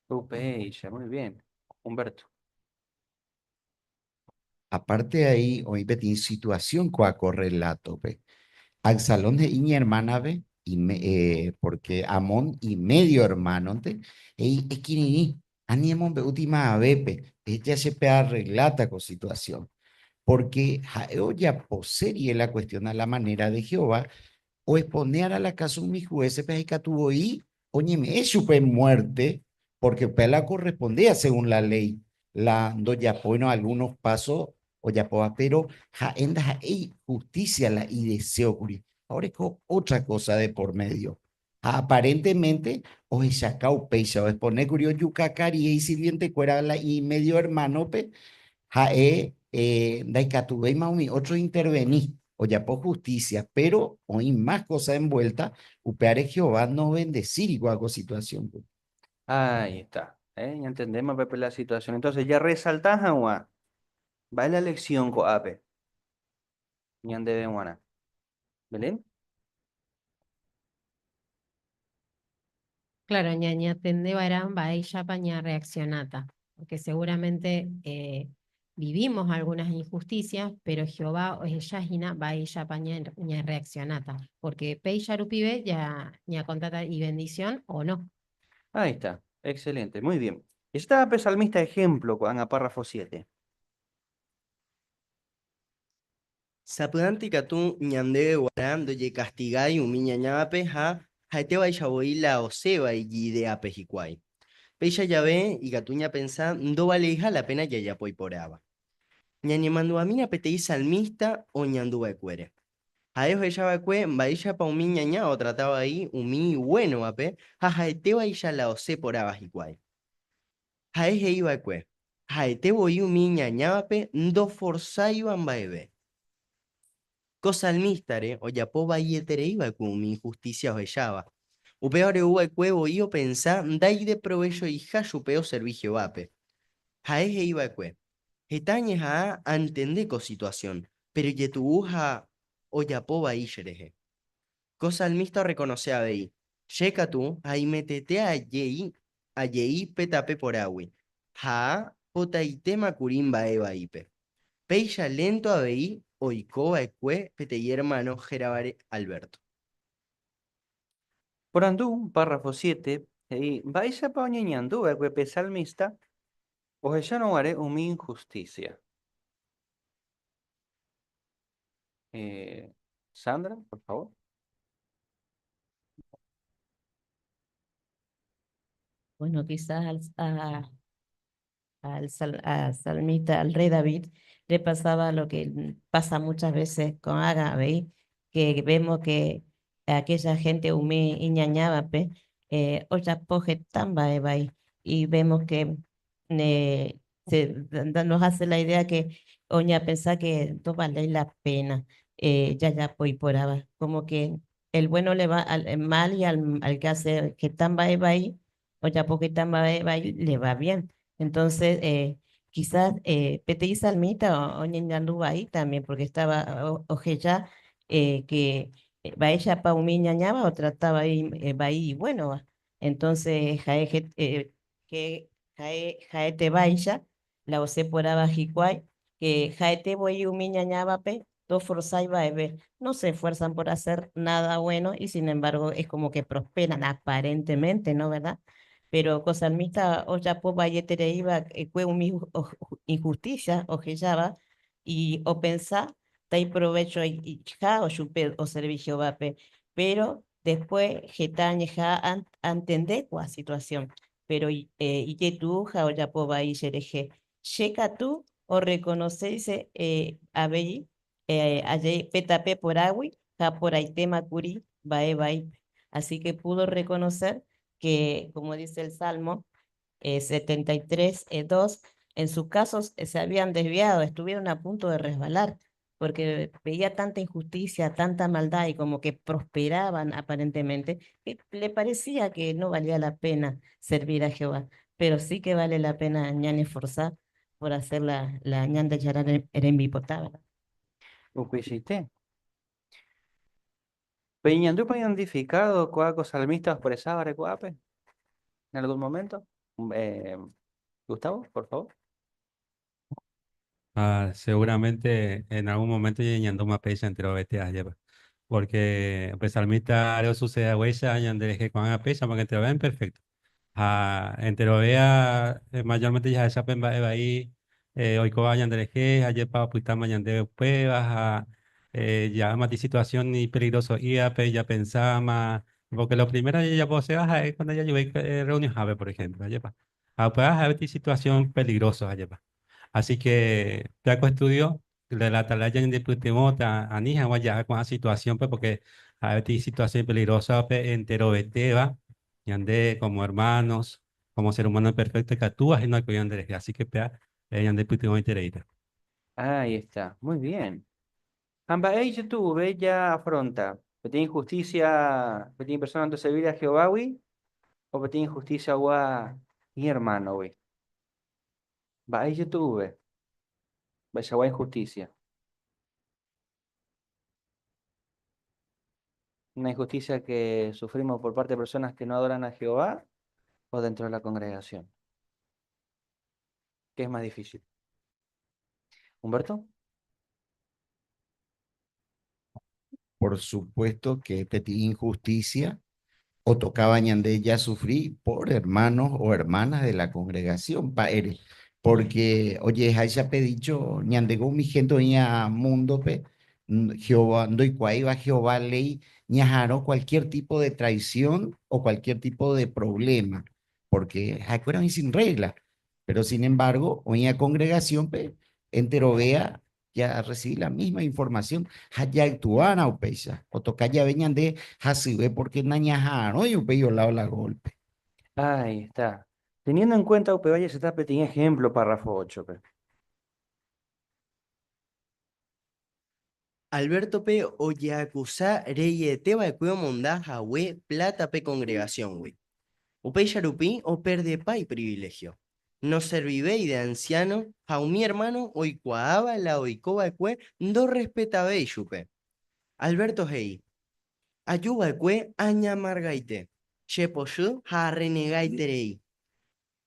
Speaker 3: Upéicha, muy bien. Humberto.
Speaker 11: Aparte ahí oĩ peteĩ situación kóa ko relato-pe. Absalón he'i iñermánape, porque Amón imédio ermánonte, he'i, Ekirirĩ, ani emombe'úti mavavépe, ehecha che pearregláta ko situación. Porque ha'e ojaposérie la cuestión a la manera de Jehová, oexpone ára la káso umi juécepe ha ikatu voi oñeme'ẽ chupe muerte, porque upéva la okorrespondéa según la ley, la ndojapóirõ algunos pasos ojapóva, pero ha'e ndaha'éi justicia la ideseo kuri, ha oreko otra cosa de por medio. Ha aparentemente ohechaka upéicha, oexpone kuri ojukaka rire isirvientekuéra la imedio hermano-pe, ha'e ndaikatuvéima umi otro ointerveni, ojapo justicia, pero oĩ más cosa envuelta, upévare Jehová novendecíri kóva ko situación-pe.
Speaker 3: Ahí está. Ya entendemos, Pepe, la situación. Entonces, ya resalta hag̃ua, mba'e la lección ko'ápe ñandéve g̃uarã. Belén?
Speaker 14: Claro, ñañatendeva'erã mba'éichapa ñarreaccionáta, porque seguramente vivimos algunas injusticias, pero Jehová ohechahína mba'éichapa ñarreaccionáta, porque péicha rupive ya ñacontáta y bendición o no.
Speaker 3: Ahí está, excelente, muy bien. Está pe salmista ejemplo ko'ág̃a párrafo 7.
Speaker 4: Sapy'ánte ikatu ñandéve guarã ndojekastigái umi ñañávape ha ha'etévaicha voi la osẽva ijideápe hikuái. Péicha jave ikatu ñapensa ndovaleiha la pena jajapo iporãva. Ñañemandu'amína peteĩ salmísta oñanduva'ekuére. Ha'e ohecha va'ekue mba'éichapa umi ñaña otrata vai umi iguénovape ha ha'etévaicha la osẽ porãva hikuái. Ha'e he'i va'ekue, Ha'ete voi umi iñañávape ndoforsáiva mba'eve. Ko salmístare ojapo vaieterei va'ekue umi inhustísia ohecháva. Upévare ou va'ekue voi opensa ndaideprovechoiha chupe oservi Jehovápe. Ha'e he'i va'ekue, Heta añeha'ã antende ko situasión, péro ijetu'u ha ojapo vai cherehe. Ko salmísta orrekonose avei, Che katu aimetete ajei ajei pe tape porãgui, ha potaitéma kuri mba'e vaípe. Péicha lénto avei oiko va'ekue peteĩ ermáno héravare Alberto.
Speaker 3: Porandu, párrafo 7, he'i, Mba'éichapa oñeñandu va'ekue pe salmísta ohechárõ guare umi inhustísia? Sandra, por favor.
Speaker 15: Bueno, quizás al, a, al, sal, a salmista, al rey David, le pasaba lo que pasa muchas veces con Agabe, que vemos que aquella gente umi iñañávape, ojapo heta mba'e vai, y vemos que se, nos hace la idea que oña pensá que no vale la pena jajapo iporãva, como que el bueno le va al mal y al, al que hace heta mba'e vai, ojapo heta mba'e vai, le va bien. Entonces, quizás peteĩ salmista oñeñandu vai también, porque estaba ohecha que mba'éichapa umi iñañáva otrataba vai iguénova. Entonces, ha'e que ha'e ha'etévaicha la oseporãva hikuái, que ha'ete voi umi ñañávape ndoforzái va'eve, no se esfuerzan por hacer nada bueno y sin embargo es como que prosperan aparentemente, ¿no, verdad? Pero ko salmista ojapo vaietereíva kue umi injusticia ohejáva y opensa taiprovecho ha ochupe oservi Jehovápe, pero después heta añeha antende kua situación, pero ijetu'u ha ojapo vai cherehe. Che katu orrekonoséise avei ajei pe tape porãgui ha porãitéma kuri mba'e vaípe. Así que pudo reconocer que, como dice el Salmo 73, 2, en sus casos se habían desviado, estuvieron a punto de resbalar, porque veía tanta injusticia, tanta maldad y como que prosperaban aparentemente, que le parecía que no valía la pena servir a Jehová, pero sí que vale la pena ñane esforzar por hacer la Ñandejára rembipota, ¿verdad?
Speaker 3: Upeichaite. Peñandúpa identificado ko'ã ko salmista oexpresaba ko'ápe en algún momento? Gustavo, por favor.
Speaker 2: Ah, seguramente en algún momento ñañandúma péicha enterovete ajépa. Porque pe salmista are osucede haguéicha ñanderehe ko'ág̃a péicha porque enterove imperfecto. Ha enterovea mayormente jahecha pe mba'e vai oikóva ñanderehe, ajépa opytáma ñandéve upéva ha ja'ámati situación ipeligroso'ívape japensáma, porque lo primero jajaposéva ha'e cuando jajuvéi reunionhápe, por ejemplo, ajépa. Ha upéva ha'e peteĩ situación peligroso, ajépa. Así que péa ko estudio de la atalaya ñandepytyvõta ani hag̃ua ja'a ko'ã situación-pe porque Ha'e situación peligrosa pe enterovetéva, ñande como hermanos, como ser humano imperfecto ikatúva hína oiko ñanderehe. Así que péa ñande pytyvõitereíta.
Speaker 3: Ahí está, muy bien. Ha mba'e ijetu'uve jaafronta, peteĩ injusticia peteĩ persona ndoservíri Jehovágui o peteĩ injusticia oúva iñermánogui? Mba'e ijetu'uve? Mba'eichagua injusticia? Una injusticia que sufrimos por parte de personas que no adoran a Jehová o dentro de la congregación. ¿Qué es más difícil? Humberto.
Speaker 11: Por supuesto que peteĩ injusticia otocaba ñande jasufri por hermanos o hermanas de la congregación, mba'ére? Porque ojeheháicha pe dicho ñandéko umi gente oĩva mundo-pe, Jehová, ndoikuaáiva Jehová léi ñaha'arõ cualquier tipo de traición o cualquier tipo de problema, porque ha'ekuéra oĩ sin regla, pero sin embargo oĩva congregación-pe enterovéa Jarrecibi la misma información ha jaactuárã upéicha. Otoka jave ñande hasyve porque nañaha'arõi upéi olao la golpe.
Speaker 3: Ahí está. Teniendo en cuenta upéva jahecháta peteĩ ejemplo párrafo óchope.
Speaker 4: Alberto-pe ojeakusa reiete va'ekue omonda hague pláta pe kongregasióngui. Upéicha rupi operdepa ipriviléhio. Noservivéi de ansiáno ha umi ermáno oikuaáva la oiko va'ekue ndorrespetavéi chupe. Alberto he'i, Aju va'ekue añamargaite, che pochy ha arrenegaiterei.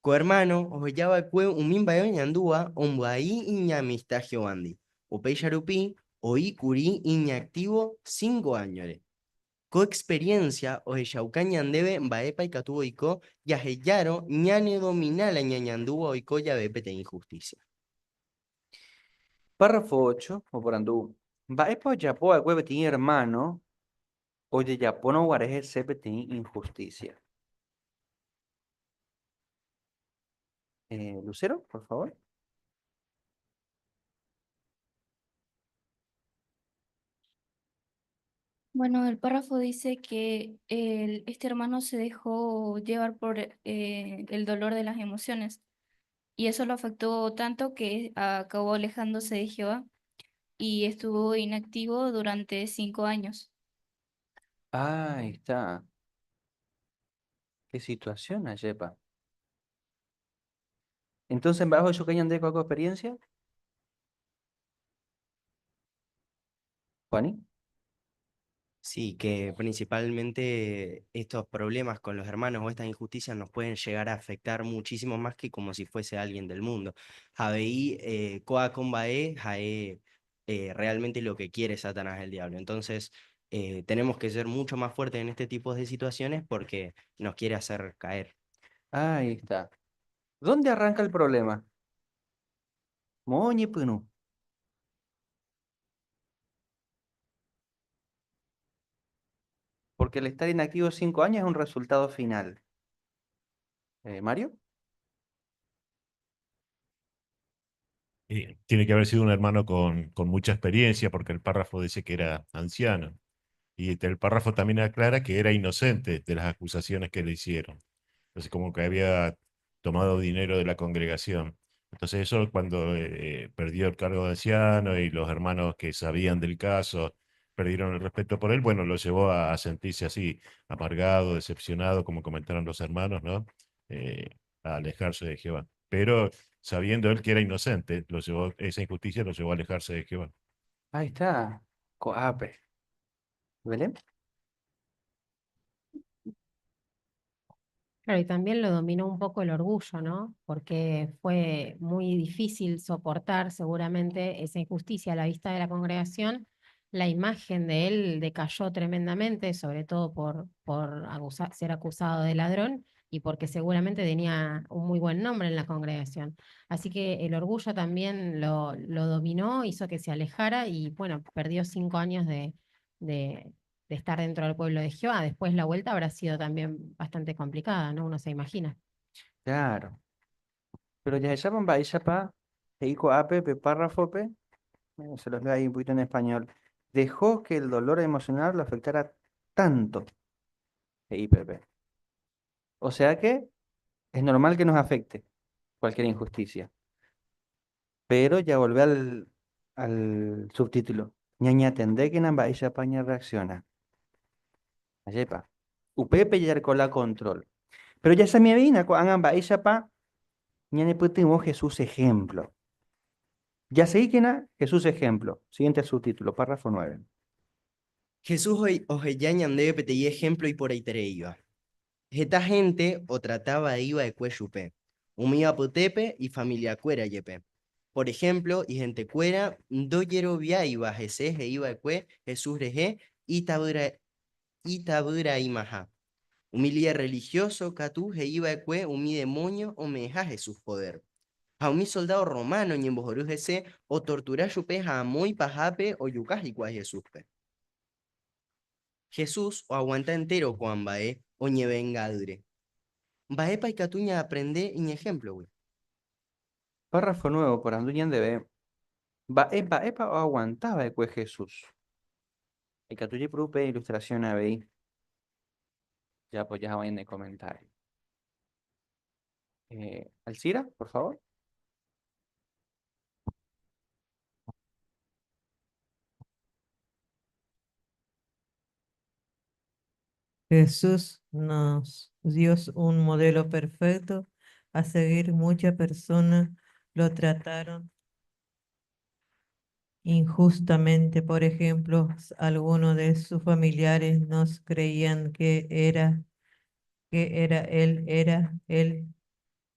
Speaker 4: Ko ermáno oheja va'ekue umi mba'e oñandúva ombyai iñamista Jehovándi. Upéicha rupi oĩ kuri iñaktívo cinco áñore. Ko experiencia ohechauka ñandéve mba'épa ikatu oiko jahejárõ ñanedomina la ñañandúva oiko jave peteĩ injusticia.
Speaker 3: Párrafo ocho oporandu, Mba'épa ojapo va'ekue peteĩ ermáno ojejapórõ guare hese peteĩ inhustísia? Lucero, por favor.
Speaker 7: Bueno, el párrafo dice que este hermano se dejó llevar por el dolor de las emociones y eso lo afectó tanto que acabó alejándose de Jehová y estuvo inactivo durante 5 años.
Speaker 3: Ah, ahí está. Qué situación, Ayepa. Entonces, bajo eso que hayan de experiencia. Juani.
Speaker 4: Sí, que principalmente estos problemas con los hermanos o estas injusticias nos pueden llegar a afectar muchísimo más que como si fuese alguien del mundo. Jabeí, koa kombae, jae realmente lo que quiere Satanás el diablo. Entonces, tenemos que ser mucho más fuertes en este tipo de situaciones porque nos quiere hacer caer.
Speaker 3: Ahí está. ¿Dónde arranca el problema? Moñepyrũ. Porque el estar inactivo 5 años es un resultado final. Mario.
Speaker 6: Tiene que haber sido un hermano con mucha experiencia, porque el párrafo dice que era anciano. Y el párrafo también aclara que era inocente de las acusaciones que le hicieron. Entonces, como que había tomado dinero de la congregación. Entonces eso cuando perdió el cargo de anciano y los hermanos que sabían del caso perdieron el respeto por él, lo llevó a sentirse así, amargado, decepcionado, como comentaron los hermanos, ¿no? A alejarse de Jehová. Pero sabiendo él que era inocente, esa injusticia lo llevó a alejarse de Jehová.
Speaker 3: Ahí está, Coape. ¿Belén?
Speaker 14: Claro, y también lo dominó un poco el orgullo, ¿no? Porque fue muy difícil soportar seguramente esa injusticia a la vista de la congregación. La imagen de él decayó tremendamente, sobre todo por ser acusado de ladrón y porque seguramente tenía un muy buen nombre en la congregación. Así que el orgullo también lo dominó, hizo que se alejara y perdió 5 años de estar dentro del pueblo de Jehová. Después la vuelta habrá sido también bastante complicada, ¿no? Uno se imagina.
Speaker 3: Claro. Pero ya se llaman Baishapa, Eiko Ape, pe párrafo pe, bueno, se los leo ahí un poquito en español. Dejó que el dolor emocional lo afectara Tanto. He'i pépe. O sea que es normal que nos afecte cualquier injusticia. Pero ya volvé al, al subtítulo. Ñañatendékena mba'éichapa ñarreacciona. Ajépa. Upépe jareko la control. Pero jahechamiveína ko'ág̃a mba'éichapa ñanepytyvõ Jesús ejemplo. Jaseíkena Jesús ejemplo. Siguiente subtítulo, párrafo 9.
Speaker 4: Jesús oheja ñandéve peteĩ ejemplo iporãitereíva. Heta hénte otrata vai va'ekue chupe, umi apytépe ifamiliakuéra jepe. Por ehémplo, ihentekuéra ndojeroviáiva hese he'i va'ekue Jesús rehe itavyra'imaha. Umi líder rrelihióso katu he'i va'ekue umi demóño ome'ẽha Jesús podér. Ha umi soldádo rrománo oñembohory hese, otortura chupe ha amo ipahápe ojuka hikuái Jesúspe. Jesús oaguanta entéro ko'ã mba'e oñevenga'ỹre. Mba'épa ikatu ñaaprende iñehémplogui?
Speaker 3: Párrafo nuevo oporandu ñandéve, Mba'e mba'épa oaguanta va'ekue Jesús? Ikatu jaipuru pe ilustrasión avei jaapoja hag̃ua ñane komentário. Alcira, por favor.
Speaker 16: Jesús nos dio un modelo perfecto a seguir. Muchas personas lo trataron injustamente. Por ejemplo, algunos de sus familiares no creían que era, él era el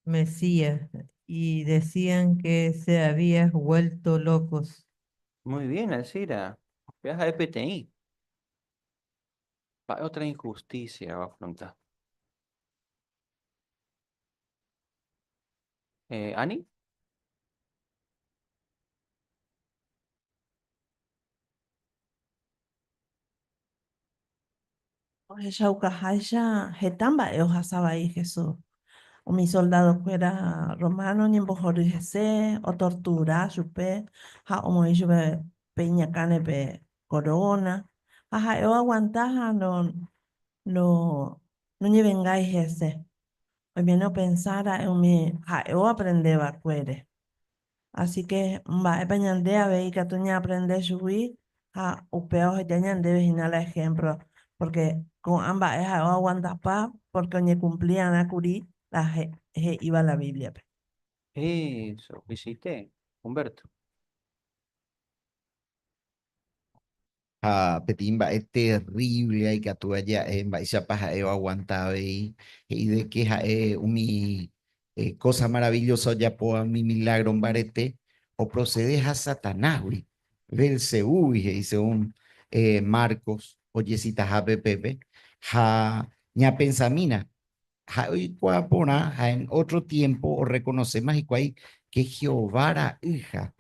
Speaker 16: Mesías y decían que se había vuelto locos.
Speaker 3: Muy bien, Alcira. Veas a EPTI. Va otra injusticia va a afrontar. Ani.
Speaker 17: Ohechaukaháicha heta mba'e ohasa vai Jesús. Umi soldadokuéra romano oñembohory hese, otortura chupe ha omoĩ chupe pe iñakãre pe koróna. Ha ha'e oaguanta ha noñevengái hese. Oiméne opensa ra'e umi ha'e oaprende va'ekuére. Así que mba'épa ñande avei ikatu ñaaprende chugui ha upéva oheja ñandéve hína la ejemplo, porque ko'ã mba'e ha'e oaguantapa porque oñekumpli arã kuri la he'íva la Bíbliape.
Speaker 3: Eso, hiciste, Humberto.
Speaker 11: Ha peteĩ mba'e terrible aikatúva ja'e mba'éichapa ha'e oaguanta avei, he'i de que ha'e umi cosa maravillosa ojapóva umi milagro mbarete oprocede ha Satanásgui, Belcebúgui he'i según Marcos ojesitahápe pépe, ha ñapensamína, ha'e oikuaa porã ha en otro tiempo orrekonoséma hikuái ke Jehová ra'yha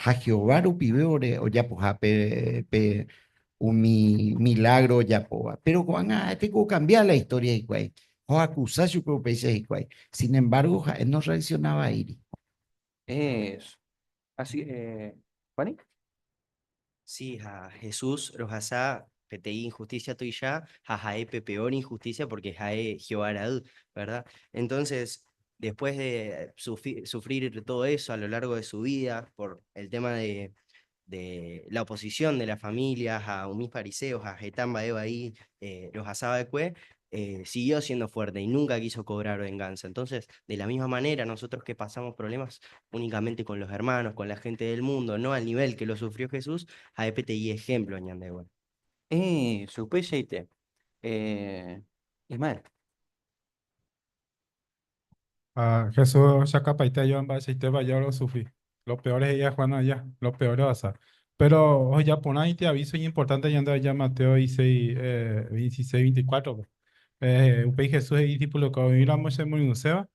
Speaker 11: Ha Jehová rupive ore ojapoha pe, pe umi milágro ojapóva. Péro ko'ág̃a ha'ete ku okambia la istória hikuái, ha oakusa chupe upéicha hikuái. Sin embargo, ha'e norreaksionavaíri.
Speaker 3: Eso. Así, Juani?
Speaker 4: Sí, ha Jesús rohasa peteĩ injusticia tuicha ha ha'e pe peor injusticia porque ha'e Jehová ra'y, ¿verdad? Entonces, después de sufrir todo eso a lo largo de su vida por el tema de, de la oposición de la familia, a umi fariseos, a heta mba'e vai, rohasa va'ekue, siguió siendo fuerte y nunca quiso cobrar venganza. Entonces, de la misma manera, nosotros que pasamos problemas únicamente con los hermanos, con la gente del mundo, no al nivel que lo sufrió Jesús, ha'e peteĩ ejemplo ñandéve.
Speaker 3: Eso, upeichaite. Ismael.
Speaker 12: Ah, Jesús ohechakapaite aja mba'eichaitépa aja orosufri. Lo peor he'íva Juan aja, lo peor ohasa. Pero oheja porã ite aviso iñimportante ñande aja Mateo 16, 26, 24-pe. Upéi Jesús he'i idiscipulokuéra oĩramo che moirũséva,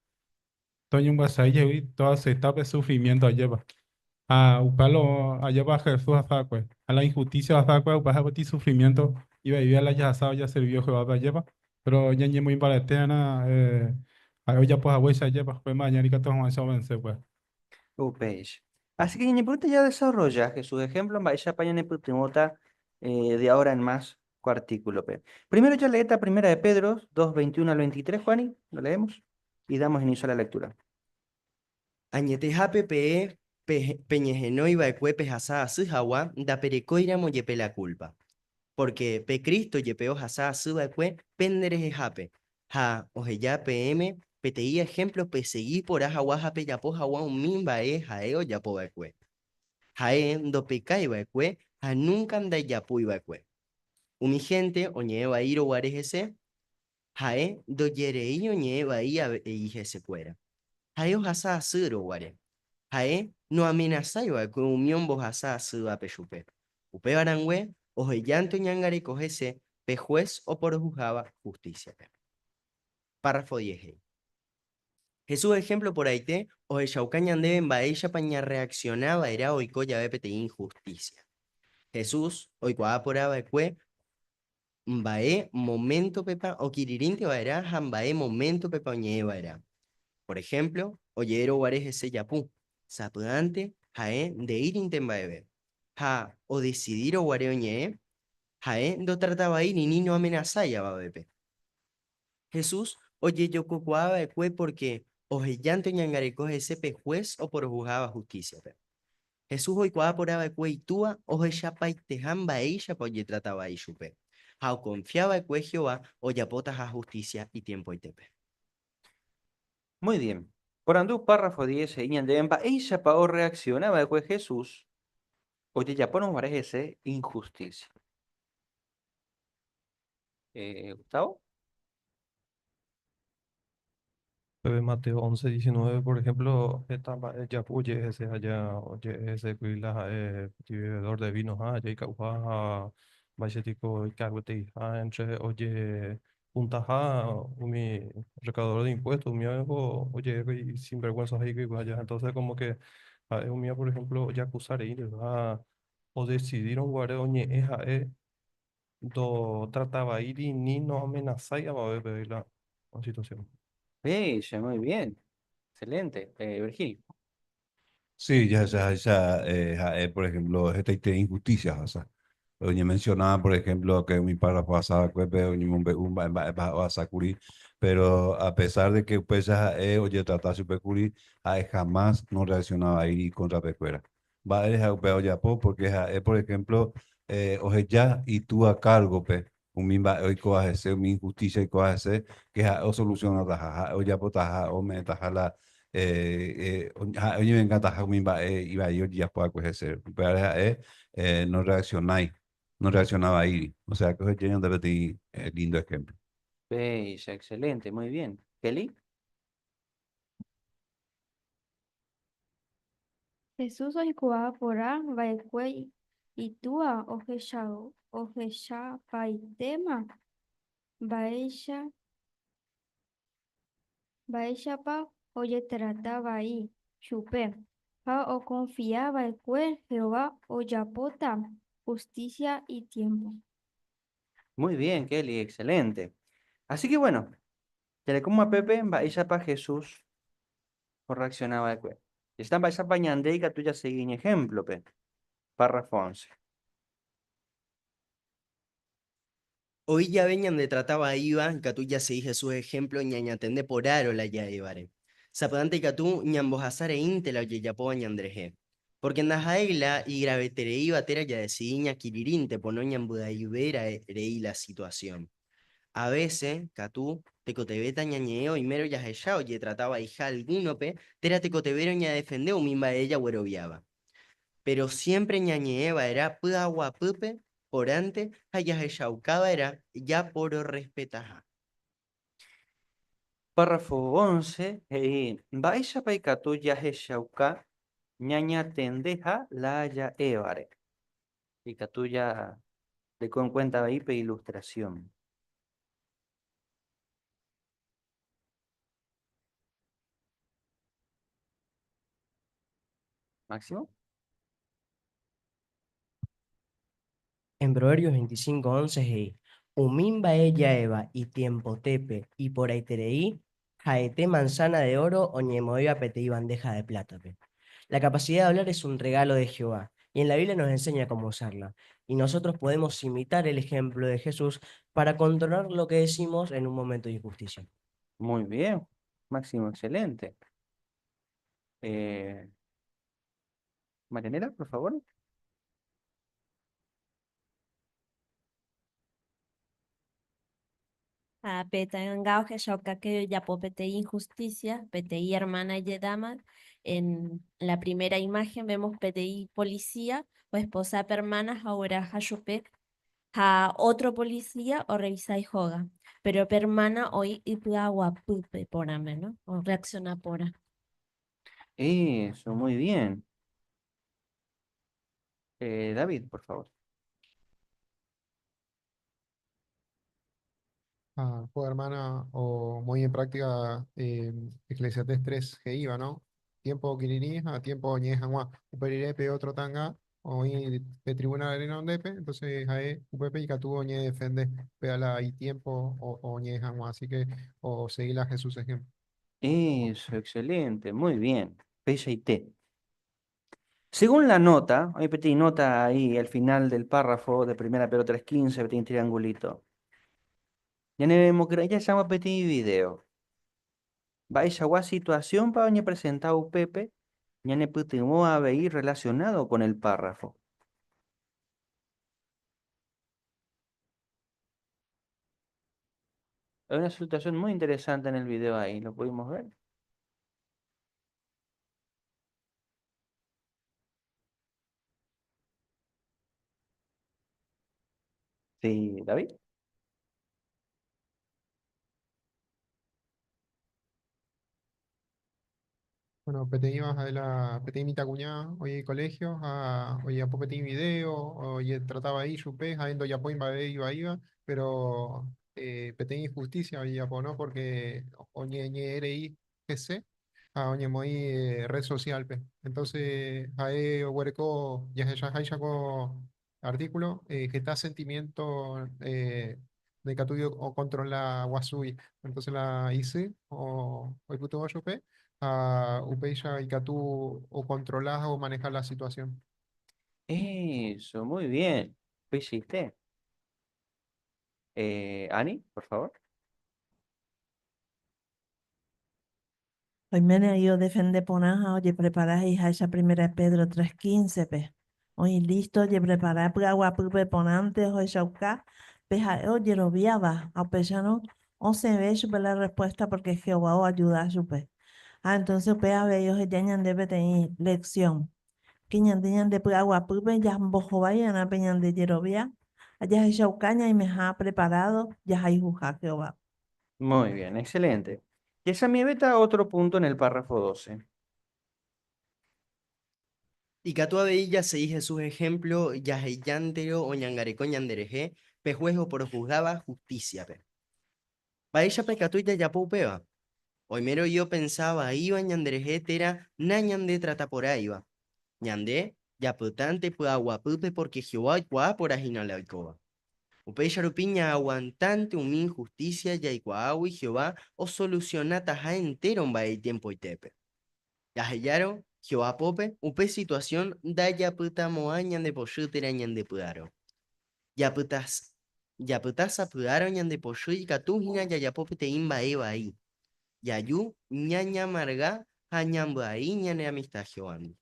Speaker 12: toñembyasai jey toacepta pe sufrimiento ajépa. Ha upéva lo ajépa Jesús ohasa va'ekue. Ha la injusticia ohasa va'ekue upéva ha'e sufrimiento ivaivéva la jahasáva jaservívo Jehovápe ajépa. Péro ñañemoimbarete va'erã ha'e ojapo haguéicha ajépa, upéma añáre ikatu hag̃uáicha ovense upéva.
Speaker 3: Upéicha. Así que ñañepyrũta jadesarrolla Jesús ejemplo mba'éichapa ñanepytyvõta de ahora en más. Ko artículo-pe. Primero ya leéta primera de Pedro 2, 21 al 23, Juani, lo leemos y damos inicio a la lectura.
Speaker 4: Añetehápe peẽ peñehenói va'ekue pehasa asy hag̃ua ndaperekóiramo jepe la kúlpa. Pórke pe Cristo jepe ohasa asy va'ekue pende rehehápe, ha oheja peẽme peteĩ ehémplo pesegi porã hag̃ua ha pejapo hag̃ua umi mba'e ha'e ojapo va'ekue. Ha'e ndopekái va'ekue ha núnka ndaijapúi va'ekue. Umi hénte oñe'ẽ vaírõ guare hese, ha'e ndojerei oñe'ẽ vai avei hesekuéra. Ha'e ohasa asýrõ guare. Ha'e noamenasái va'ekue umi ombohasa asývape chupe. Upéva rangue, ohejánte oñangareko hese pe hués oporohuháva hustísiape. Párrafo diez he'i. Jesús ehémplo porãite ohechauka ñandéve mba'éichapa ñarreaksiona va'erã oiko jave peteĩ inhustísia. Jesús oikuaa porã va'ekue mba'e moméntopepa okirirĩnte va'erã ha mba'e moméntopepa oñe'ẽ va'erã. Por ehémplo, oje'érõ guare hese japu, sapy'ánte ha'e nde'írinte mba'eve. Ha odesidírõ guare oñe'ẽ, ha'e ndotratavaíri ni noamenasái avavépe. Jesús ojejokokuaa va'ekue pórke ohejánte oñangareko hese pe hués oporohuháva hustísiape. Jesús oikuaa porã va'ekue Itúa ohechapaiteha mba'éichapa ojetrata vai chupe, ha okonfia va'ekue Jehová ojapotaha hustísia itiempoitépe.
Speaker 3: Muy bien. Porandu párrafo diez he'i ñandéve mba'éichapa orreaksiona va'ekue Jesús ojejapórõ guare hese inhustísia. Gustavo?
Speaker 12: Pe Mateo 11, 19, por ejemplo, heta mba'e japu oje'e hese aja oje'e hese kuri la ha'e bebedor de vino ha aja ika'uha ha mba'éicha tiko ikagueteiha entre ojepuntaha umi recaudador de impuestos umíva niko oje'e kuri sinvergüenza he'i kuri aja entonces como que ha'e umíva por ejemplo ojeakusa reínte ha odecidírõ guare oñe'ẽ ha'e Ndotratavaíri ni noamenasái avavépe la situación.
Speaker 3: Péicha, muy bien. Excelente. Virgilio.
Speaker 18: Sí, jahechaháicha ha'e, por ejemplo, hetaite injusticia ohasa. Oñemencionaba, por ejemplo, que umi párrafo ohasa va'ekuépe oñemombe'u mba'e mba'épa ha'e ohasa kuri, pero a pesar de que upéicha ha'e ojetrata chupe kuri, ha'e jamás norreaccionavaíri ikontrapekuéra. Mba'ére ha'e upéva ojapo? Pórke ha'e, por ehémplo, oheja Itúa kárgope umi mba'e oikóva hese, umi inhustísia oikóva hese, ke ha'e osolusionataha, ha'e ojapotaha, ha'e ome'ẽtaha la ha'e oñevengataha umi mba'e ivai ojejapo va'ekue hese. Upévare ha'e norreaksionái, norreaksionavaíri. Osea ke oheja ñande peteĩ lindo ehémplo.
Speaker 3: Péicha, excelente, muy bien. Kelly?
Speaker 10: Jesús oikuaa porã va'ekue Itúa ohechapaitéma mba'éichapa ojetrata vai chupe, ha okonfia va'ekue Jehová ojapóta hustísia itiémpo.
Speaker 3: Muy bien, Kelly, excelente. Así que bueno, jarekóma pépe mba'éichapa Jesús orreacciona va'ekue. Jahecháta mba'éichapa ñande ikatu jasegi iñehémplope. Párrafo 11.
Speaker 4: Oĩ jave ñandetrata vaíva, ikatu jasegi Jesús ehémplo ñañatende porãrõ la ja'évare. Sapy'ánte ikatu ñambohasa reínte la ojejapóva ñanderehe. Pórke ndaha'éi la igravetereíva térã jadesidi ñakirirĩnte pono ñambyaive rei la situasión. A vése, katu, tekotevẽta ñañe'ẽ oimérõ jahecha ojetrata vaiha algúnope térã tekotevérõ ñadefende umi mba'e jagueroviáva. Péro siémpre ñañe'ẽ va'erã py'aguapýpe porãnte ha jahechauka va'erã japororrespetaha.
Speaker 3: Párrafo 11 he'i, Mba'éichapa ikatu jahechauka ñañatendeha la ja'évare? Ikatu ja reko en cuenta avei pe ilustración. Máximo.
Speaker 4: En Proverbios 25, 11 he'i, Umi mba'e ja'éva itiempotépe iporãiterei, ha'ete manzana de oro oñemoĩva peteĩ bandeja de plátape. La capacidad de hablar es un regalo de Jehová. Y en la Biblia nos enseña cómo usarla. Y nosotros podemos imitar el ejemplo de Jesús para controlar lo que decimos en un momento de injusticia.
Speaker 3: Muy bien, Máximo, excelente. Eh, Marianela, por favor.
Speaker 15: A petangao ohechauka que ojapo peteĩ injusticia, peteĩ hermana ijedama. En la primera imagen vemos peteĩ policía o esposa pe hermana ha ogueraha chupe ha otro policía orrevisa ijóga. Pero pe hermana oĩ ipy'aguapýpe porãme, no? Orreacciona porã.
Speaker 3: Eso, muy bien. David, por favor.
Speaker 1: Ah, pues, hermana, o muy en práctica Eclesiastés 3 que iba, ¿no? Tiempo quirirí, a tiempo ñe hag̃ua. Upe rire pe otro tanga, oĩ pe tribunal renondépe, entonces ha'e upépe ikatu oñedefende pe la y tiempo o ñe hag̃ua, así que o seguir a Jesús ejemplo.
Speaker 3: Eso, excelente, muy bien. P y T. Según la nota, hay pequeña nota ahí al final del párrafo de primera Pedro 3.15, pequeño triangulito. Ya ya llama pequeño video. Mba'eichagua situación pa oñepresenta upépe, ñanepytyvõ avei relacionado con el párrafo. Hay una situación muy interesante en el video ahí, ¿lo pudimos ver? Sí, David.
Speaker 1: Bueno, peteĩ la peteĩ mitãkuña oĩ colegio, ha ojapo peteĩ video, ojetrataba ahí chupe, ha'e ndojapói mba'e ivaíva, pero peteĩ injusticia ojejapo, ¿no? Porque oñeñe'ẽrei hese ha oñemoĩ red social-pe. Entonces, ha'e oguereko jahechaháicha ko artículo, heta sentimiento ndaikatúi ocontrola guasúi. Entonces la isy oipytyvõ chupe ha upéicha ikatu ocontrola ha omaneja la situación.
Speaker 3: Eso, muy bien. Lo hiciste. Ani, por favor.
Speaker 17: Oiméne oĩ odefende porã ha ojeprepara he'iháicha Primera Pedro 3:15-pe. Oĩ listo ojeprepara py'aguapýpe porãnte ohechauka pe ha'e ojeroviáva, ha upéicharõ osẽve chupe la respuesta porque Jehová oajuda chupe. Ha entonces upe avei oheja ñande peteĩ lección, que ñande ñande py'aguapýpe jambohovai'arã pe ñande jerovia ha jahechauka ñaimeha preparado jahayhuha Jehovápe.
Speaker 3: Muy bien, excelente. Y esa mi beta otro punto en el párrafo 12.
Speaker 4: Ikatu avei jasegi Jesús ejemplo jahejánterõ oñangareko ñanderehe pe juez oporojuzgáva justicia-pe. Mba'éichapa ikatu jajapo upéva? Oimérõ oĩ opensa vaíva ñanderehe térã nañandetrataporãiva. Ñande japytánte py'aguapýpe pórke Jehová oikuaa porã hína la oikóva. Upéicha rupi ñaaguantánte umi inhustísia jaikuaágui Jehová osolusionataha entéro mba'e itiempoitépe. Jahejárõ Jehová pópe upe situasión ndajapytamo'ã ñandepochy térã ñandepy'arõ. Japyta sapy'árõ ñandepochy ikatu hína jajapo peteĩ mba'e vai, jaju ñañamarga ha ñambyai ñane amista Jehovándi.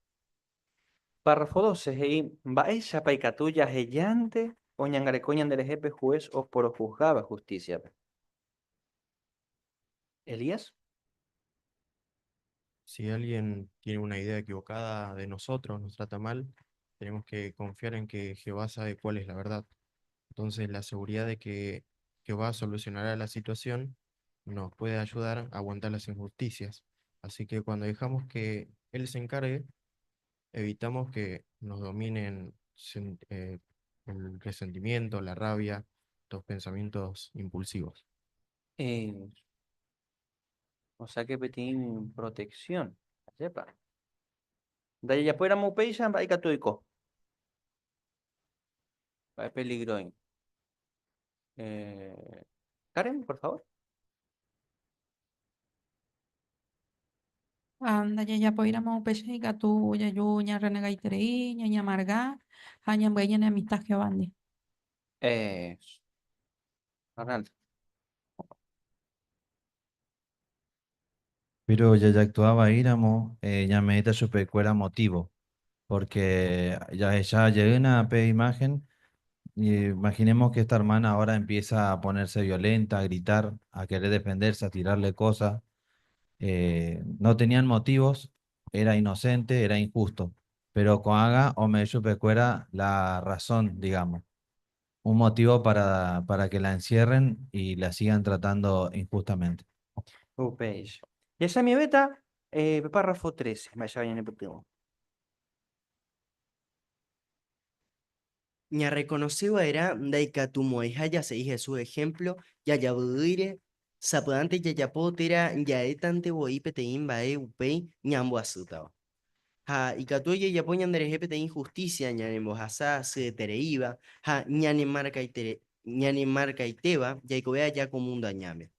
Speaker 3: Párrafo 12 he'i, Mba'éichapa ikatu jahejánte oñangareko ñanderehe pe juez oporojuzgáva justicia-pe? Elías.
Speaker 19: Si alguien tiene una idea equivocada de nosotros, nos trata mal, tenemos que confiar en que Jehová sabe cuál es la verdad. Entonces, la seguridad de que Jehová solucionará la situación nos puede ayudar a aguantar las injusticias. Así que cuando dejamos que Él se encargue, evitamos que nos dominen el resentimiento, la rabia, los pensamientos impulsivos.
Speaker 3: O sea que peteĩ protección. Sepa. Ndajajapóiramo upéicha mba'e ikatu oiko. Mba'e peligro oĩ. Karen, por favor.
Speaker 20: Ha ndajajapóiramo upéicha ikatu jaju ñarrenegaiterei, ñañamarga ha ñambyai ñane amista Jehovándi.
Speaker 3: Eso. Arnaldo.
Speaker 13: Pero jajactuaba vaíramo, ñame'ẽta chupekuéra motivo, porque jahecha jeýna pe imagen, imaginemos que esta hermana ahora empieza a ponerse violenta, a gritar, a querer defenderse, a tirarle cosas. No tenían motivos, era inocente, era injusto, pero ko'ág̃a ome'ẽ chupekuéra la razón, digamos, un motivo para que la encierren y la sigan tratando injustamente.
Speaker 3: Upéicha. Jahechamivéta pe párrafo 13, mba'éichapa ñanepytyvõ.
Speaker 4: Ñarrekonoce va'erã ndaikatumo'ãiha jasegi Jesús ehémplo jajavy'ỹre, sapy'ánte jajapo térã ja'étante voi peteĩ mba'e upéi ñamboasýtava. Ha ikatu ojejapo ñanderehe peteĩ inhustísia ñanembohasa asyetereíva ha ñanemarkaitéva jaikove aja ko múndo añáme.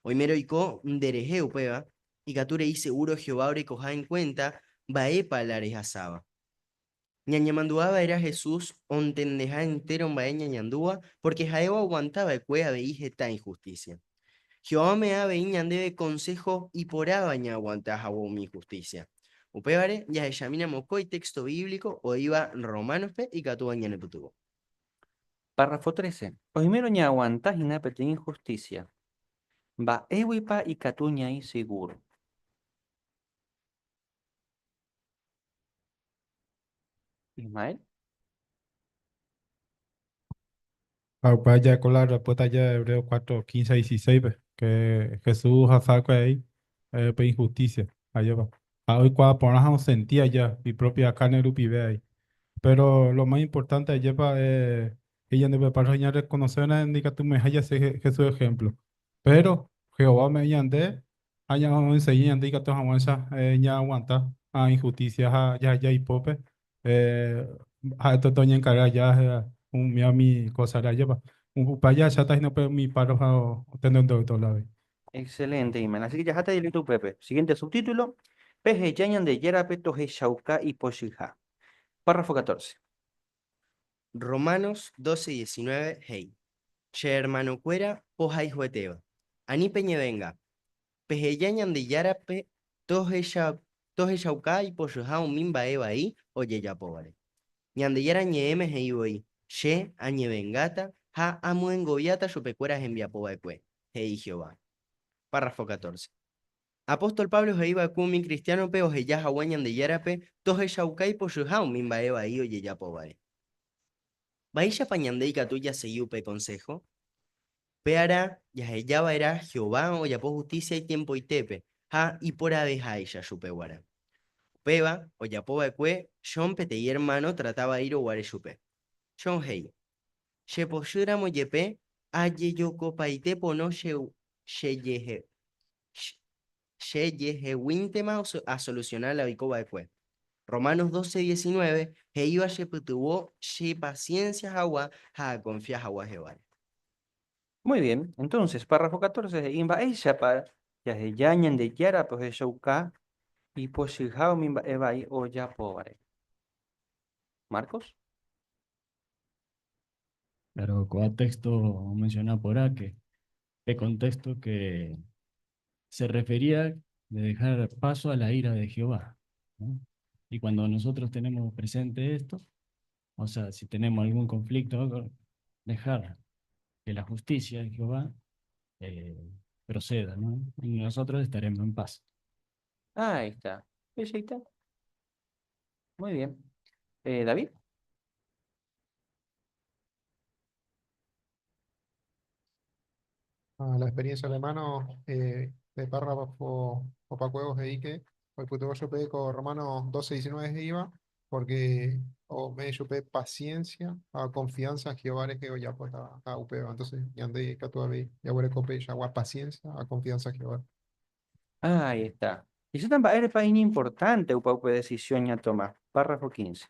Speaker 4: Oimérõ oiko nderehe upéva, ikatu reĩ segúro Jehová orekoha enkuénta mba'épa la rehasáva. Ñañemandu'a va'erã Jesús ontendeha entéro mba'e ñañandúva pórke ha'e oaguanta va'ekue avei heta inhustísia. Jehová ome'ẽ avei ñandéve konsého iporãva ñaaguanta hag̃ua umi inhustísia. Upévare, jahechamína mokõi téxto bíblico oĩva Románospe ikatúva ñanepytyvõ.
Speaker 3: Párrafo 13. Oimérõ ñaaguanta hína peteĩ inhustísia, mba'éguipa ikatu ñaĩ segúro? Ismael.
Speaker 12: Ha upéva ja'eko la respuesta ya Hebreo 4, 15 a 16-pe, que Jesús ohasakue he'i pe injusticia, ajépa. Ha oikuaa porã ha osenti aja ipropia carne rupive ai. Pero lo más importante ajépa he'i ñande pe párrafo ñarrekonoséva'erã ndikatumo'ãiha jase Jesús ejemplo. Pero Jehová ome'ẽ ñande Ha ñaensegi ñande ikatu hag̃uáicha ñaaguanta ha injusticia ha jaheja ipópe, ha'e toñenkarga ja umíva umi kósare ajépa. Upe jahecháta hína upe umi párrafo tenondeoytola avei.
Speaker 3: Excelente, Imen. Así que jaháta directo upépe. Siguiente subtítulo, Peheja Ñandejárape tohechauka ipochyha. Párrafo 14.
Speaker 4: Romanos 12, 19 he'i, Che ermanokuéra pohayhuetéva, ani peñevenga, peheja Ñandejárape tohechauka ipochyha umi mba'e vai ojejapóvare. Ñandejára Ñe'ẽme he'i voi, Che añevengáta ha amyengoviáta chupekuéra hembiapo va'ekue, he'i Jehová. Párrafo 14. Apóstol Pablo he'i va'ekue umi kristiánope oheja hague Ñandejárape tohechauka ipochyha umi mba'e vai ojejapóvare. Mba'éichapa ñande ikatu jasegi upe konsého? Upearã jaheja va'erã Jehová ojapo hustísia itiempoitépe ha iporãveháicha chupe guarã. Upéva ojapo va'ekue John peteĩ ermáno otrata vaírõ guare chupe. John he'i, Chepochýramo jepe ajejokopaite pono chejehe Chejeheguíntema asolusiona la oiko va'ekue. Romanos 12, 19 he'íva chepytyvõ chepasiénsia hag̃ua ha akonfia hag̃ua Jehováre.
Speaker 3: Muy bien, entonces, párrafo 14 he'i mba'éichapa jaheja Ñandejárape ohechauka ipochyha umi mba'e vai ojapóvare. Marcos?
Speaker 21: Claro, ko'ã texto omenciona porã que pe contexto que se refería de dejar paso a la ira de Jehová. ¿no? Y cuando nosotros tenemos presente esto, o sea, si tenemos algún conflicto, dejar que la justicia de Jehová eh, proceda, ¿no? Y nosotros estaremos en paz.
Speaker 3: Ahí está. ¿Ves? Ahí está. Muy bien. David.
Speaker 1: A la experiencia alemana de párrafo opacuevos de Ike, hoy puto yo con Romanos 12, 19 iba, porque o me yo paciencia, a confianza Jehová es que ya pues a upeva. Entonces, ya ande catuabe, ya huele cope, ya agua paciencia, a confianza Jehová.
Speaker 3: Ahí está. Y eso también es importante upa upe decisión ña toma. Párrafo 15.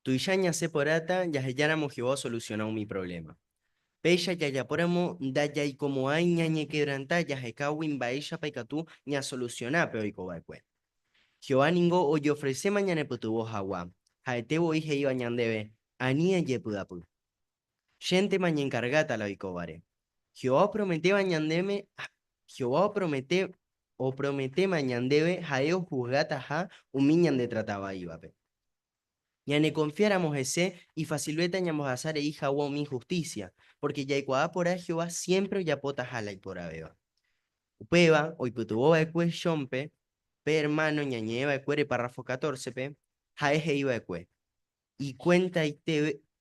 Speaker 4: Tuicha ñasẽ porãta jahejáramo Jehová osolusiona umi provléma. Péicha jajapóramo ndajaikomo'ãi ñañekebranta jahekágui mba'éichapa ikatu ñasolusiona pe oikova'ekue. Jehová ningo ojeofreséma ñanepytyvõ hag̃ua, ha'ete voi he'íva ñandéve, Ani ejepy'apy. Chéntema añenkargáta la oikóvare. Jehová oprometéva ñandéve Jehová opromete oprometéma ñandéve ha'e ohusgataha umi ñandetrata vaívape. Ñanekonfiáramo hese, ifasilvéta ñambohasa rei hag̃ua umi inhustísia, pórke jaikuaa porã Jehová siémpre ojapotaha la iporãvéva. Upéva oipytyvõ va'ekue Jóhnpe, pe ermáno ñañe'ẽ va'ekuére párrafo 14-pe, ha'e he'i va'ekue,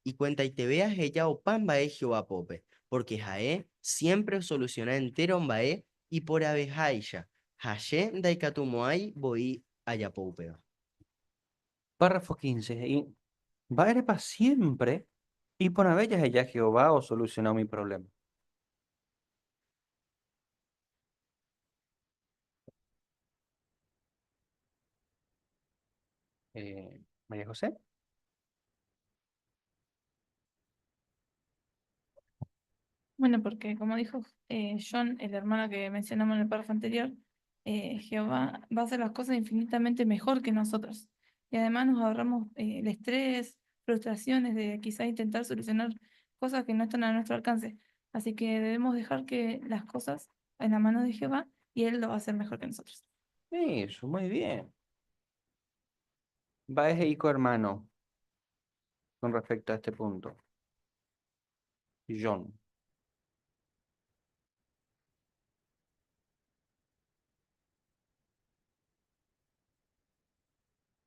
Speaker 4: Ikuentaiteve aheja opa mba'e Jehová pópe, pórke ha'e siémpre osolusiona entéro mba'e iporãveháicha, ha che ndaikatumo'ãi voi ajapo upéva.
Speaker 3: Párrafo 15 he'i, Mba'érepa siémpre iporãve jaheja Jehová osolusiona umi provléma? María José.
Speaker 5: Bueno, porque como dijo John, el hermano que mencionamos en el párrafo anterior, Jehová va a hacer las cosas infinitamente mejor que nosotros. Y además nos ahorramos el estrés, frustraciones de quizás intentar solucionar cosas que no están a nuestro alcance. Así que debemos dejar que las cosas en la mano de Jehová y Él lo va a hacer mejor que nosotros.
Speaker 3: Eso, muy bien. Mba'e he'i ko hermano con respecto a este punto. John.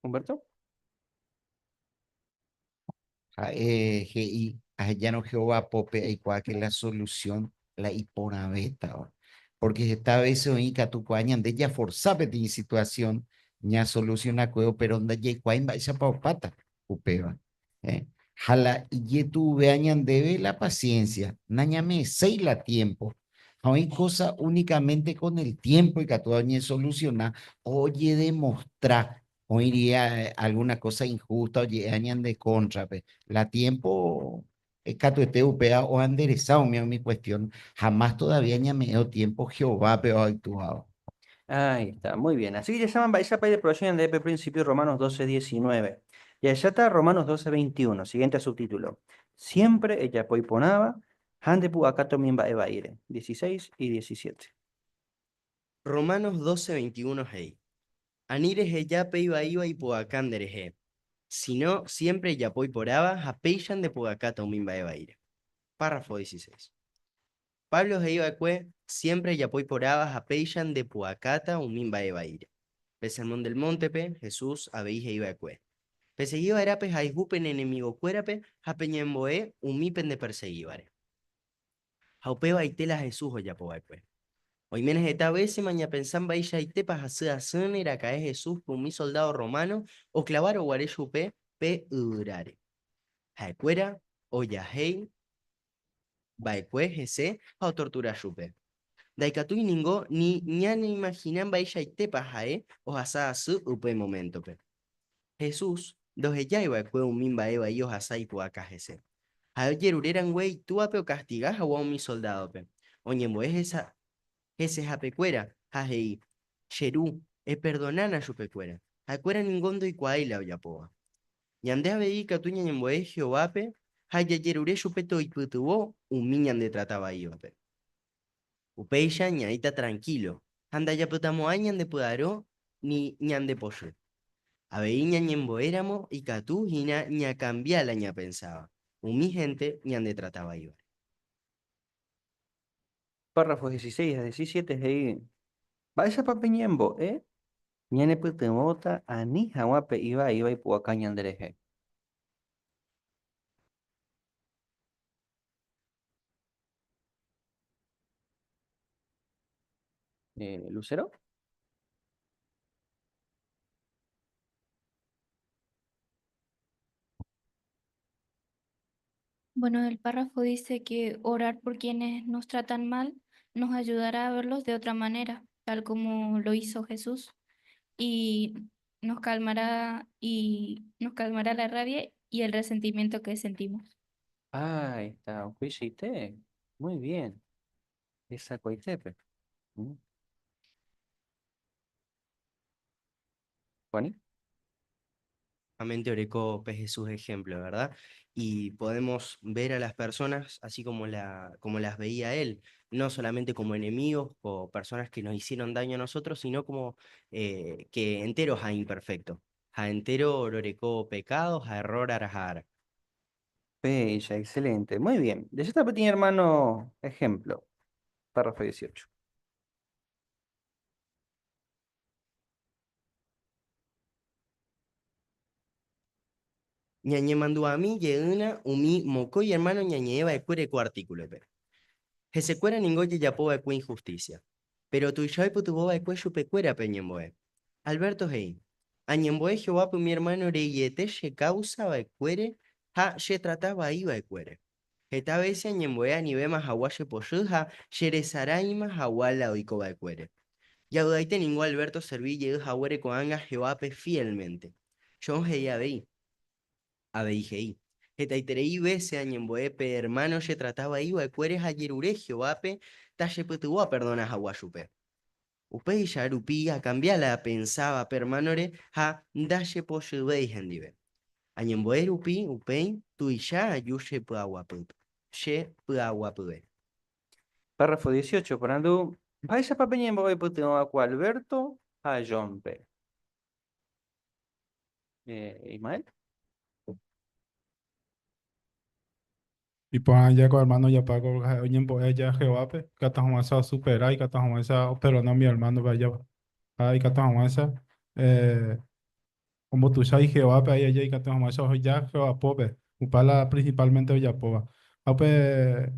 Speaker 3: Humberto.
Speaker 11: Ha'e he'i, Ahejárõ Jehová pópe aikuaa ke la solución la iporãvétava. Porque heta vése oĩ ikatu kuaa ñande jaforsa peteĩ situación ñasolusionakuévo, péro ndajaikuaái mba'éichapa opáta upéva. Ha la ijetu'uvéva ñandéve la paciencia, nañame'ẽséi la tiempo. Ha oĩ cosa únicamente con el tiempo ikatúva oñesoluciona o ojedemostra oĩria alguna cosa injusta oje'éva ñande cóntrape. La tiempo katuete upéva oanderesa umi cuestión ha más todavía ñame'ẽvo tiempo Jehovápe oactuáva.
Speaker 3: Ahí está, muy bien. Así que ya saben, mba'éichapa ideprovecho ñandéve pe principio Romanos 12, 19. Jahecháta Romanos 12, 21, siguiente subtítulo. Siempre ejapo iporãva ha nde pu'akáta umi mba'e vaíre. 16 y 17.
Speaker 4: Romanos 12, 21 he'i, Ani reheja pe ivaíva ipu'aka nderehe, síno siémpre ejapo iporãva ha péicha ndepu'akáta umi mba'e vaíre. Párrafo 16. Pablo he'i va'ekue, Siémpre ejapo iporãva ha péicha ndepu'akáta umi mba'e vaíre. Pe Sermón del Móntepe, Jesús avei he'i va'ekue, Pesegi va'erã pehayhu pene enemigokuérape ha peñembo'e umi pendepersegívare. Ha upéva aite la Jesús ojapo va'ekue. Oiméne heta vésema ñapensa mba'eichaitépa hasy asýne raka'e Jesúspe umi soldádo rrománo oklavárõ guare chupe pe yvyráre. Ha'ekuéra ojahéi va'ekue hese ha otortura chupe. Ndaikatúi ningo ni ñaneimahina mba'eichaitépa ha'e ohasa asy upe moméntope. Jesús ndohejái va'ekue umi mba'e vai ohasa ipu'aka hese. Ha'e ojerure rangue Itúape okastiga hag̃ua umi soldádope. Oñembo'e hesehapekuéra ha he'i, Che Ru, eperdonána chupekuéra. Ha'ekuéra ningo ndoikuaái la ojapóva. Ñande avei ikatu ñañembo'e Jehovápe ha jajerure chupe toipytyvõ umi ñandetrata vaívape. Upéicha ñaĩta trankílo ha ndajapytamo'ãi ñandepy'arõ ni ñandepochy. Avei ñañembo'éramo ikatu hína ñakambia la ñapensáva umi hénte ñandetrata vaívare.
Speaker 3: Párrafo 16 ha 17 he'i, Mba'éichapa peñembo'e ñanepytyvõta ani hag̃ua pe ivaíva ipu'aka ñanderehe? Lucero.
Speaker 10: Bueno, el párrafo dice que orar por quienes nos tratan mal nos ayudará a verlos de otra manera, tal como lo hizo Jesús, y nos calmará y nos calmará la rabia y el resentimiento que sentimos.
Speaker 3: Ahí está, upeichaite. Muy bien. Hesakuaitépe. Juani.
Speaker 4: Justamente oreko pe Jesús ejemplo, ¿verdad? Y podemos ver a las personas así como, la, como las veía él, no solamente como enemigos o personas que nos hicieron daño a nosotros, sino como que enteros a imperfecto. A entero ororekó pecados, a error arajara.
Speaker 3: Bella, excelente. Muy bien. De esta pequeña hermano ejemplo. Párrafo 18.
Speaker 4: Ñañemanduami ye'ỹna umi mokõi hermano ñañe'ẽva'ekue ko artículope. Hesekuéra ningo ojejapova'ekue injusticia. Péro tuicha oipytyvõva'ekue chupekuérape ñembo'e. Alberto he'i, Añembo'e Jehovápe umi hermano reiete che causa va'ekuére ha chetrata vai va'ekuére. Heta vése añembo'e anivéma hagua che pochy ha cheresaráima hagua la oiko va'ekuére. Javy'aite ningo Alberto oservi jey haguére ko'ág̃a Jehovápe fielmente. John he'i avei, Avei he'i, Hetaiterei vése añembo'e pe ermáno chetrata vai va'ekuére ha ajerure Jehovápe tachepytyvõ aperdona hagua chupe. Upéicha rupi akambia la apensáva pe ermánore ha ndachepochyvéi hendive. Añembo'e rupi upéi tuicha aju chepy'aguapýpe, chepy'aguapyve.
Speaker 3: Párrafo 18, Porandu, Mba'éichapa peñembo'e oipytyvõva ku Alberto ha John-pe? Ismael.
Speaker 12: Iporã ko hermano ojapo ha'e oñembo'e aja Jehovápe, ikatu hag̃uáicha osupera, ikatu hag̃uáicha operdona umi hermano-pe aja, ha ikatu hag̃uáicha ombotuicha Jehovápe ahí aja ikatu hag̃uáicha oheja Jehová pópe, upe la principalmente ojapóva. Ha upe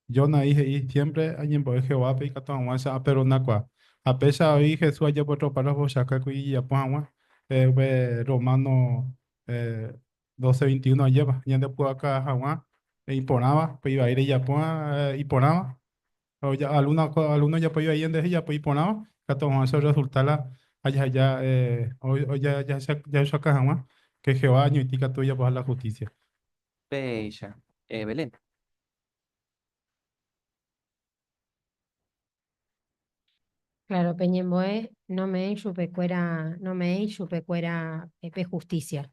Speaker 12: John ahí he'i, Siempre añembo'e Jehovápe ikatu hag̃uáicha aperdonakuaa. Ha péicha avei Jesús ajapo otro párrafo ohechauka ijapo hag̃ua upe Romano 12:21 ajépa, ñandepu'aka hag̃ua iporãva, pe ivai rejapóva iporãva, algún ojapo ivai ñanderehe japo iporãva, ikatu hag̃uáicha orresulta la jaheja jahechauka hag̃ua ke Jehová añoite ikatu ojapoha la hustísia.
Speaker 3: Péicha. Belén.
Speaker 14: Claro, pe ñembo'e nome'ẽi chupekuéra, nome'ẽi chupekuéra pe justicia,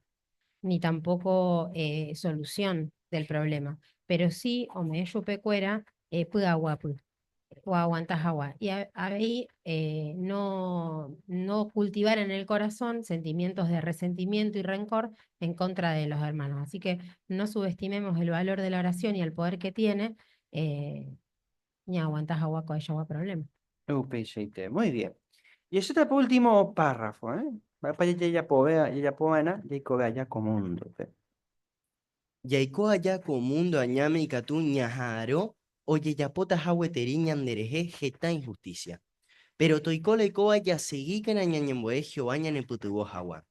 Speaker 14: ni tampoco solución del problema, pero sí ome'ẽ chupekuéra py'aguapy, oaguanta hag̃ua. Y avei no, no cultivar en el corazón sentimientos de resentimiento y rencor en contra de los hermanos. Así que no subestimemos el valor de la oración y el poder que tiene, ñaaguanta hag̃ua ko'ãichagua problema.
Speaker 3: Upeichaite. Muy bien. Y ese por último párrafo, ¿eh? Mba'épa jajapovea, jajapova'erã jaikove aja ko múndope.
Speaker 4: Jaiko aja ko múndo añáme ikatu ñaha'arõ ojejapótaha gueteri ñanderehe heta inhustísia. Péro toiko la oikóva jasegíkena ñañembo'e Jehová ñanepytyvõ hag̃ua.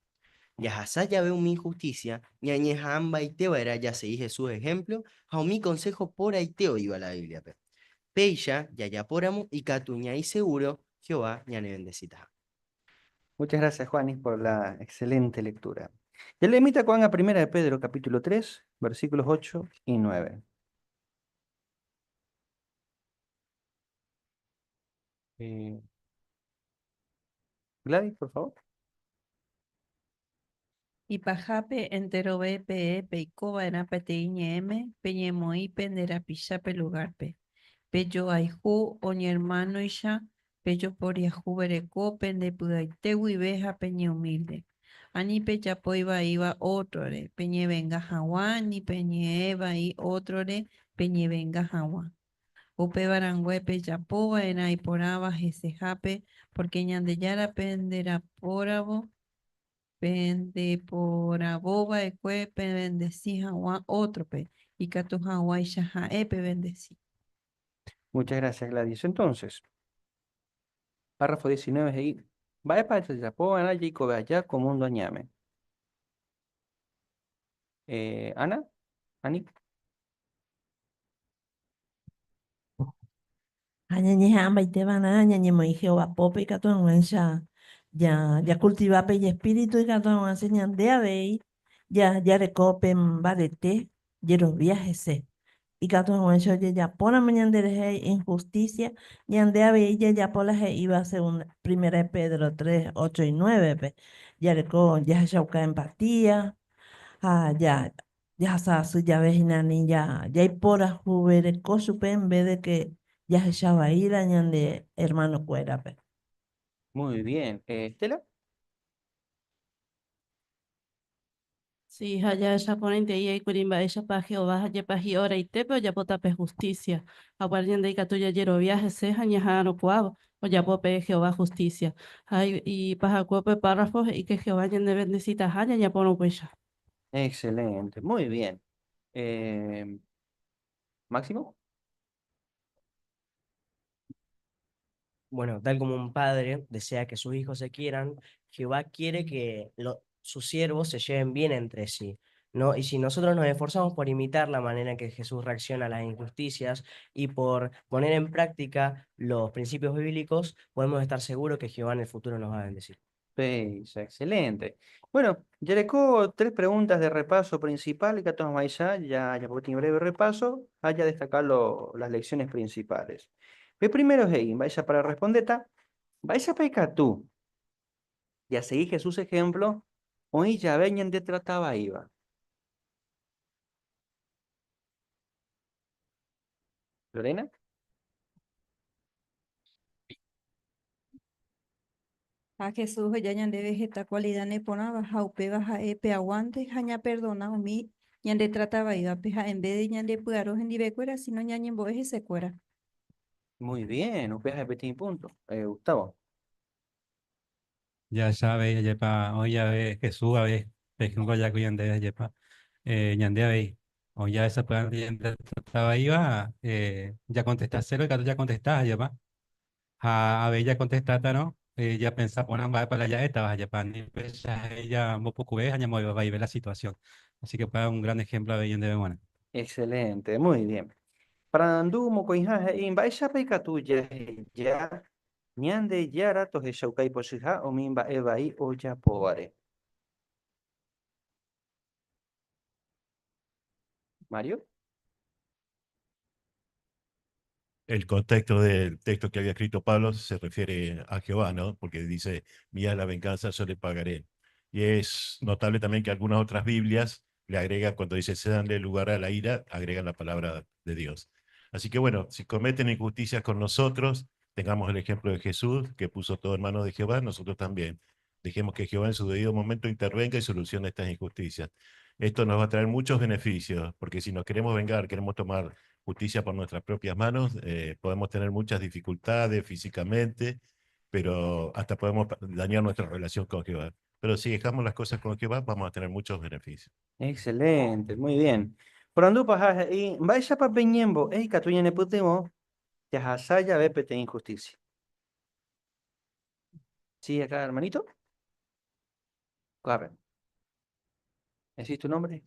Speaker 4: Jahasa jave umi inhustísia, ñañeha'ãmbaite va'erã jasegi Jesús ehémplo ha umi konsého porãite oĩva la Bíbliape. Péicha jajapóramo ikatu ñaĩ segúro Jehová ñanevendesitaha.
Speaker 3: Muchas gracias, Juanis, por la excelente lectura. Ya le invito a Juan a Primera de Pedro, capítulo 3, versículos 8 y 9. Gladys, por favor.
Speaker 16: Ipahápe enterove peẽ peiko va'erã peteĩ ñe'ẽme peñemoĩ pende rapichápe lugárpe. Pejoayhu oñermánoicha, pejoporiahuvereko pende py'aite guive ha peñeumílde. Ani pejapo ivaíva ótrore, peñevenga hag̃ua, ni peñe'ẽ vai ótrore peñevenga hag̃ua. Upéva rangue pejapo va'erã iporãva hesehápe, pórke Ñandejára penderapóravo pendeporavo va'ekue pevendesi hag̃ua ótrope, ikatu hag̃uáicha ha'e pevendesi.
Speaker 3: Muchas gracias, Gladys. Entonces, párrafo 19 he'i, Mba'épa jajapo va'erã jaikove aja ko múndo añáme? Ana, Ani.
Speaker 17: Ha ñañeha'ãmbaiteva'erã ñañemoĩ Jehová pópe ikatu hag̃uáicha jakultiva pe ijespíritu ikatu hag̃uáicha ñande avei jareko pe mbarete jerovia hese. Ikatu hag̃uáicha ojejapóramo ñanderehe injusticia, ñande avei jajapo la he'íva segunda, primera de Pedro 3, 8 y 9-pe. Jareko jahechauka empatía ha ja jahasa asy jave hína ni ja jaiporahuvereko chupe en vez de que jahecha vai la ñande hermano-kuérape.
Speaker 3: Muy bien. Estela.
Speaker 8: Sí, ha jahecha porãitei aikuri mba'éichapa Jehová ha jepa hi'oraitépe ojapóta pe hustísia. Ha upévare ñande ikatu jajerovia hese ha ñaha'arõkuaávo ojapo pe Jehová hustísia. Ha ipahakue upe párrafo he'i ke Jehová ñanevendesitaha jajapórõ upéicha.
Speaker 3: Excelente, muy bien. Eh, Máximo.
Speaker 4: Bueno, tal como un padre desea que sus hijos se quieran, Jehová quiere que sus siervos se lleven bien entre sí, ¿no? Y si nosotros nos esforzamos por imitar la manera en que Jesús reacciona a las injusticias y por poner en práctica los principios bíblicos, podemos estar seguros que Jehová en el futuro nos va a bendecir.
Speaker 3: Peisa, excelente. Bueno, Jericó, tres preguntas de repaso principal, que ya, ya, ya un breve repaso, haya destacado las lecciones principales. Pe primero es vaya para responder, vaya peca tú. Ya seguí Jesús ejemplo, hoy ya venían de trataba iba. Lorena.
Speaker 9: Ha Jesús oheja ñandéve heta cualidad neporãva ha upéva ha'e pe aguante ha ñaperdona umi ñandetrata vaívape ha en vez de ñandepy'aro hendivekuéra sino ñañembo'e hesekuéra.
Speaker 3: Muy bien, upéva ha'e peteĩ punto. Gustavo.
Speaker 2: Ya sabe, jepa, hoy ya ve Jesús, a ver, ejemplo ya que ñande jepa, ñande avei, hoy ya esa trataba iba, ya contestás cero, y ya contestás, jepa. Ha avei ya contestata, no? Ya pensá porã mba'épa la ja'étava, jepa, ni péicha ella mbopukuve ha ñamoĩvaive la situación. Así que fue un gran ejemplo avei ñandéve g̃uarã.
Speaker 3: Excelente, muy bien. Parandu mokõiha he'i mba'éichapa ikatu jaheja Ñandejára tohechauka ipochyha umi mba'e vai ojapóvare. Mario.
Speaker 6: El contexto del texto que había escrito Pablo se refiere a Jehová, ¿no? Porque dice, mía es la venganza, yo le pagaré. Y es notable también que algunas otras Biblias le agregan, cuando dice, cédanle lugar a la ira, agregan la palabra de Dios. Así que bueno, si cometen injusticias con nosotros, tengamos el ejemplo de Jesús, que puso todo en manos de Jehová, nosotros también. Dejemos que Jehová en su debido momento intervenga y solucione estas injusticias. Esto nos va a traer muchos beneficios, porque si nos queremos vengar, queremos tomar justicia por nuestras propias manos, podemos tener muchas dificultades físicamente, pero hasta podemos dañar nuestra relación con Jehová. Pero si dejamos las cosas con Jehová, vamos a tener muchos beneficios.
Speaker 3: Excelente, muy bien. Porandu paha he'i, Mba'éichapa peñembo'e ikatu ñanepytyvõ jahasa jave peteĩ injusticia? Sí, acá, hermanito. Corre. ¿Decís tu nombre?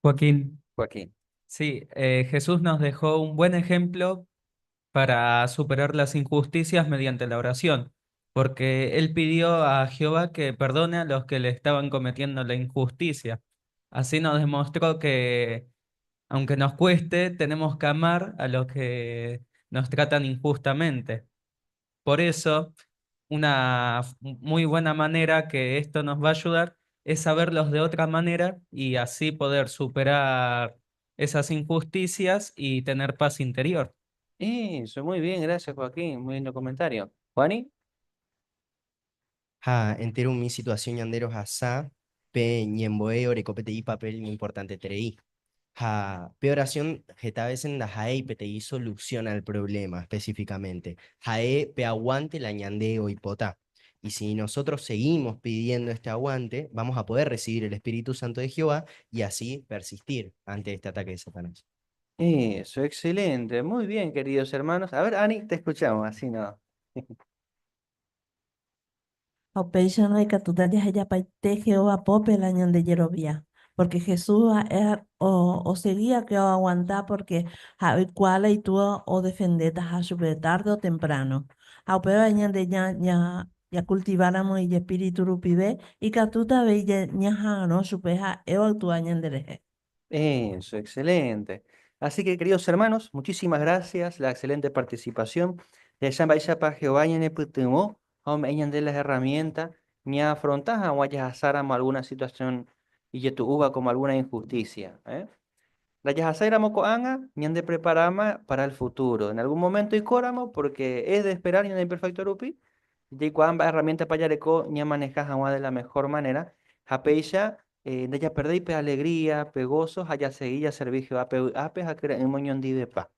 Speaker 22: Joaquín.
Speaker 3: Joaquín.
Speaker 22: Sí, Jesús nos dejó un buen ejemplo para superar las injusticias mediante la oración, porque él pidió a Jehová que perdone a los que le estaban cometiendo la injusticia. Así nos demostró que, aunque nos cueste, tenemos que amar a los que nos tratan injustamente. Por eso, una muy buena manera que esto nos va a ayudar es saberlos de otra manera y así poder superar esas injusticias y tener paz interior.
Speaker 3: Eso, muy bien, gracias Joaquín, muy lindo comentario. Juani.
Speaker 4: Ha, entero mi situación ñandero hasá, pe ñembo'e oreko peteĩ papel importanteterei. Ha, pe oración heta veces ndaha'éi peteĩ solución al problema específicamente. Ha'e pe aguante la ñande oipota. Y si nosotros seguimos pidiendo este aguante, vamos a poder recibir el Espíritu Santo de Jehová y así persistir ante este ataque de Satanás.
Speaker 3: Eso, excelente. Muy bien, queridos hermanos. A ver, Ani, te escuchamos, así no.
Speaker 17: Ha upéicharõ ikatúta jahejapaite Jehová pópe la ñande jerovia, porque Jesús ha'e osegía ke oaguanta porque ha'e oikuaa la itúa odefendetaha chupe tarde o temprano. Ha upéva ñande jakultiváramo ijespíritu rupive ikatúta avei ñaha'arõ chupe ha'e oactua ñanderehe.
Speaker 3: Eso, excelente. Así que, queridos hermanos, muchísimas gracias, la excelente participación. Jahecha mba'éichapa Jehová ñanepytyvõ ha ome'ẽ ñande las herramientas ñaafronta hag̃ua jahasáramo alguna situación ijetu'úva como alguna injusticia. ¿Eh? Ndajahasáiramo ko'ág̃a, ñandepreparáma para el futuro. En algún momento oikóramo, porque es de esperar ñande imperfecto rupi, jaikuaa mba'e herramienta-pa jareko ñamaneha hag̃ua de la mejor manera, ha péicha ndajaperdéi pe alegría, pe gozo ha jasegi jaservi Jehovápe vy'ápe ha kyre'ỹme oñondivepa.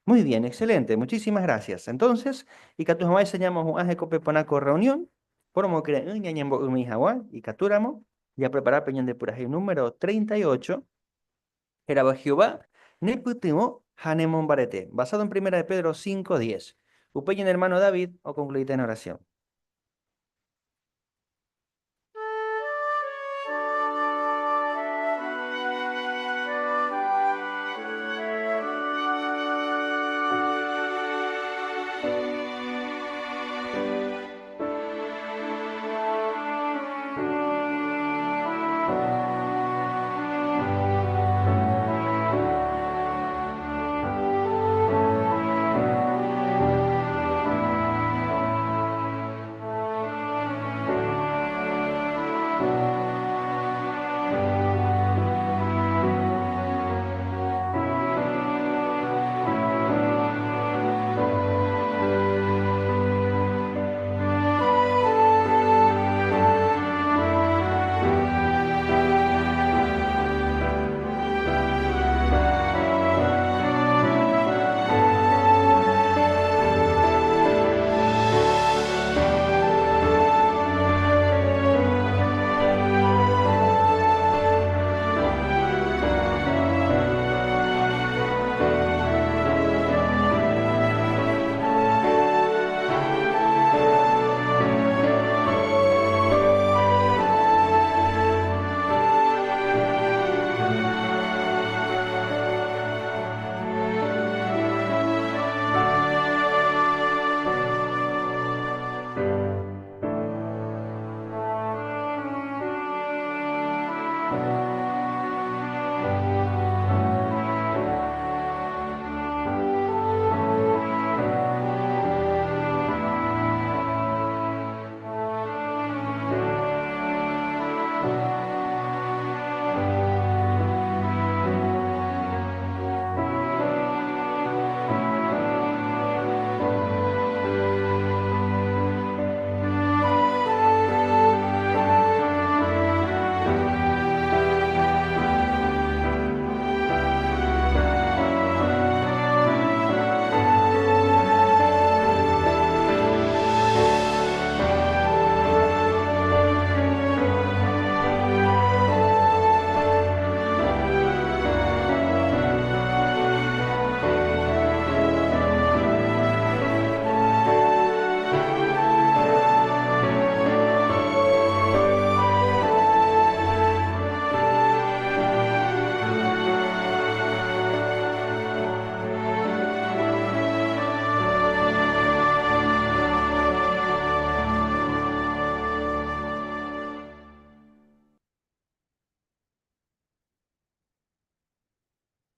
Speaker 3: Muy bien, excelente, muchísimas gracias. Entonces, ikatu hag̃uáicha ñamohu'ã hekópe porã ko reunión, poromokyre'ỹ ñañembo'ymi hag̃ua, ikatúramo, japrepara pe ñande purahéi número 38, hérava Jehová nepytyvõ ha nemombarete, basado en Primera de Pedro 5, 10. Upéi ñane hermano David oconcluíta en oración.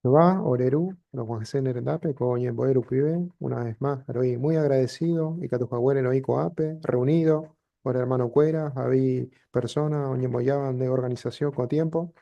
Speaker 1: Jehová, ore Ru, rog̃uahẽse ne rendápe ko ñembo'e rupive, una vez más, roĩ muy agradecido ikatu haguére roĩ ko'ápe, reunido, ore hermano-kuéra, ha avei persona oñembojáva nde organización ko tiempo.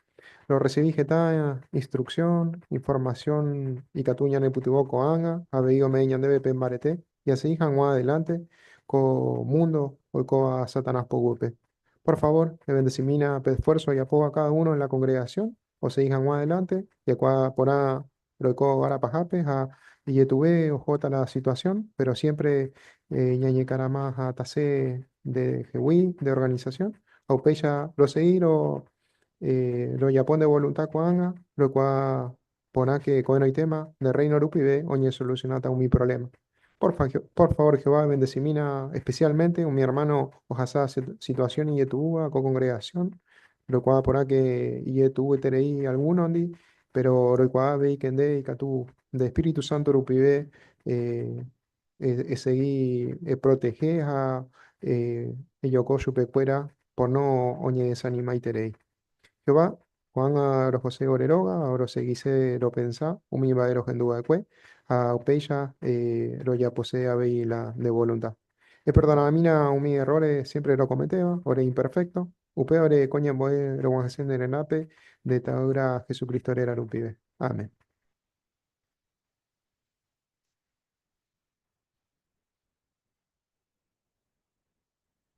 Speaker 1: Rorrecibi heta instrucción, información ikatu ñanepytyvõ ko'ág̃a, avei ome'ẽ ñandéve pe mbarete jasegi hag̃ua adelante ko mundo oikóva Satanás poguýpe. Por favor, ebendecimína pe esfuerzo ojapóva cada uno en la congregación osegi hag̃ua adelante, jaikuaa porã roiko ára pahápe ha ijetuve ohóta la situación, pero siempre ñañekarama ha tase nde hegui, nde organización, ha upéicha rosegi rojapo nde voluntad ko'ág̃a, roikuaa porã ke ko'ẽrõitéma nde Reino rupive oñesolusionáta umi problema. Por favor, Jehová, ebendecimína especialmente umi hermano ohasa situación ijetu'úva ko congregación, roikuaa porã ke ijetu'ueterei algunondi, pero roikuaa avei ke nde ikatu nde Espíritu Santo rupive esegi eprotehe ha ejoko chupekuéra pono oñedesanimaiterei. Jehová. Ko'ág̃a rohose ore róga ha roseguise ropensa umi mba'e rohendu va'ekue, ha upéicha rojapose avei la nde volunta. Eperdonamína umi errores siempre rokometéva, ore imperfecto, upévare ko ñembo'e rog̃uahẽse ne rendápe nde Ta'ýra Jesucristo réra rupive. Amén.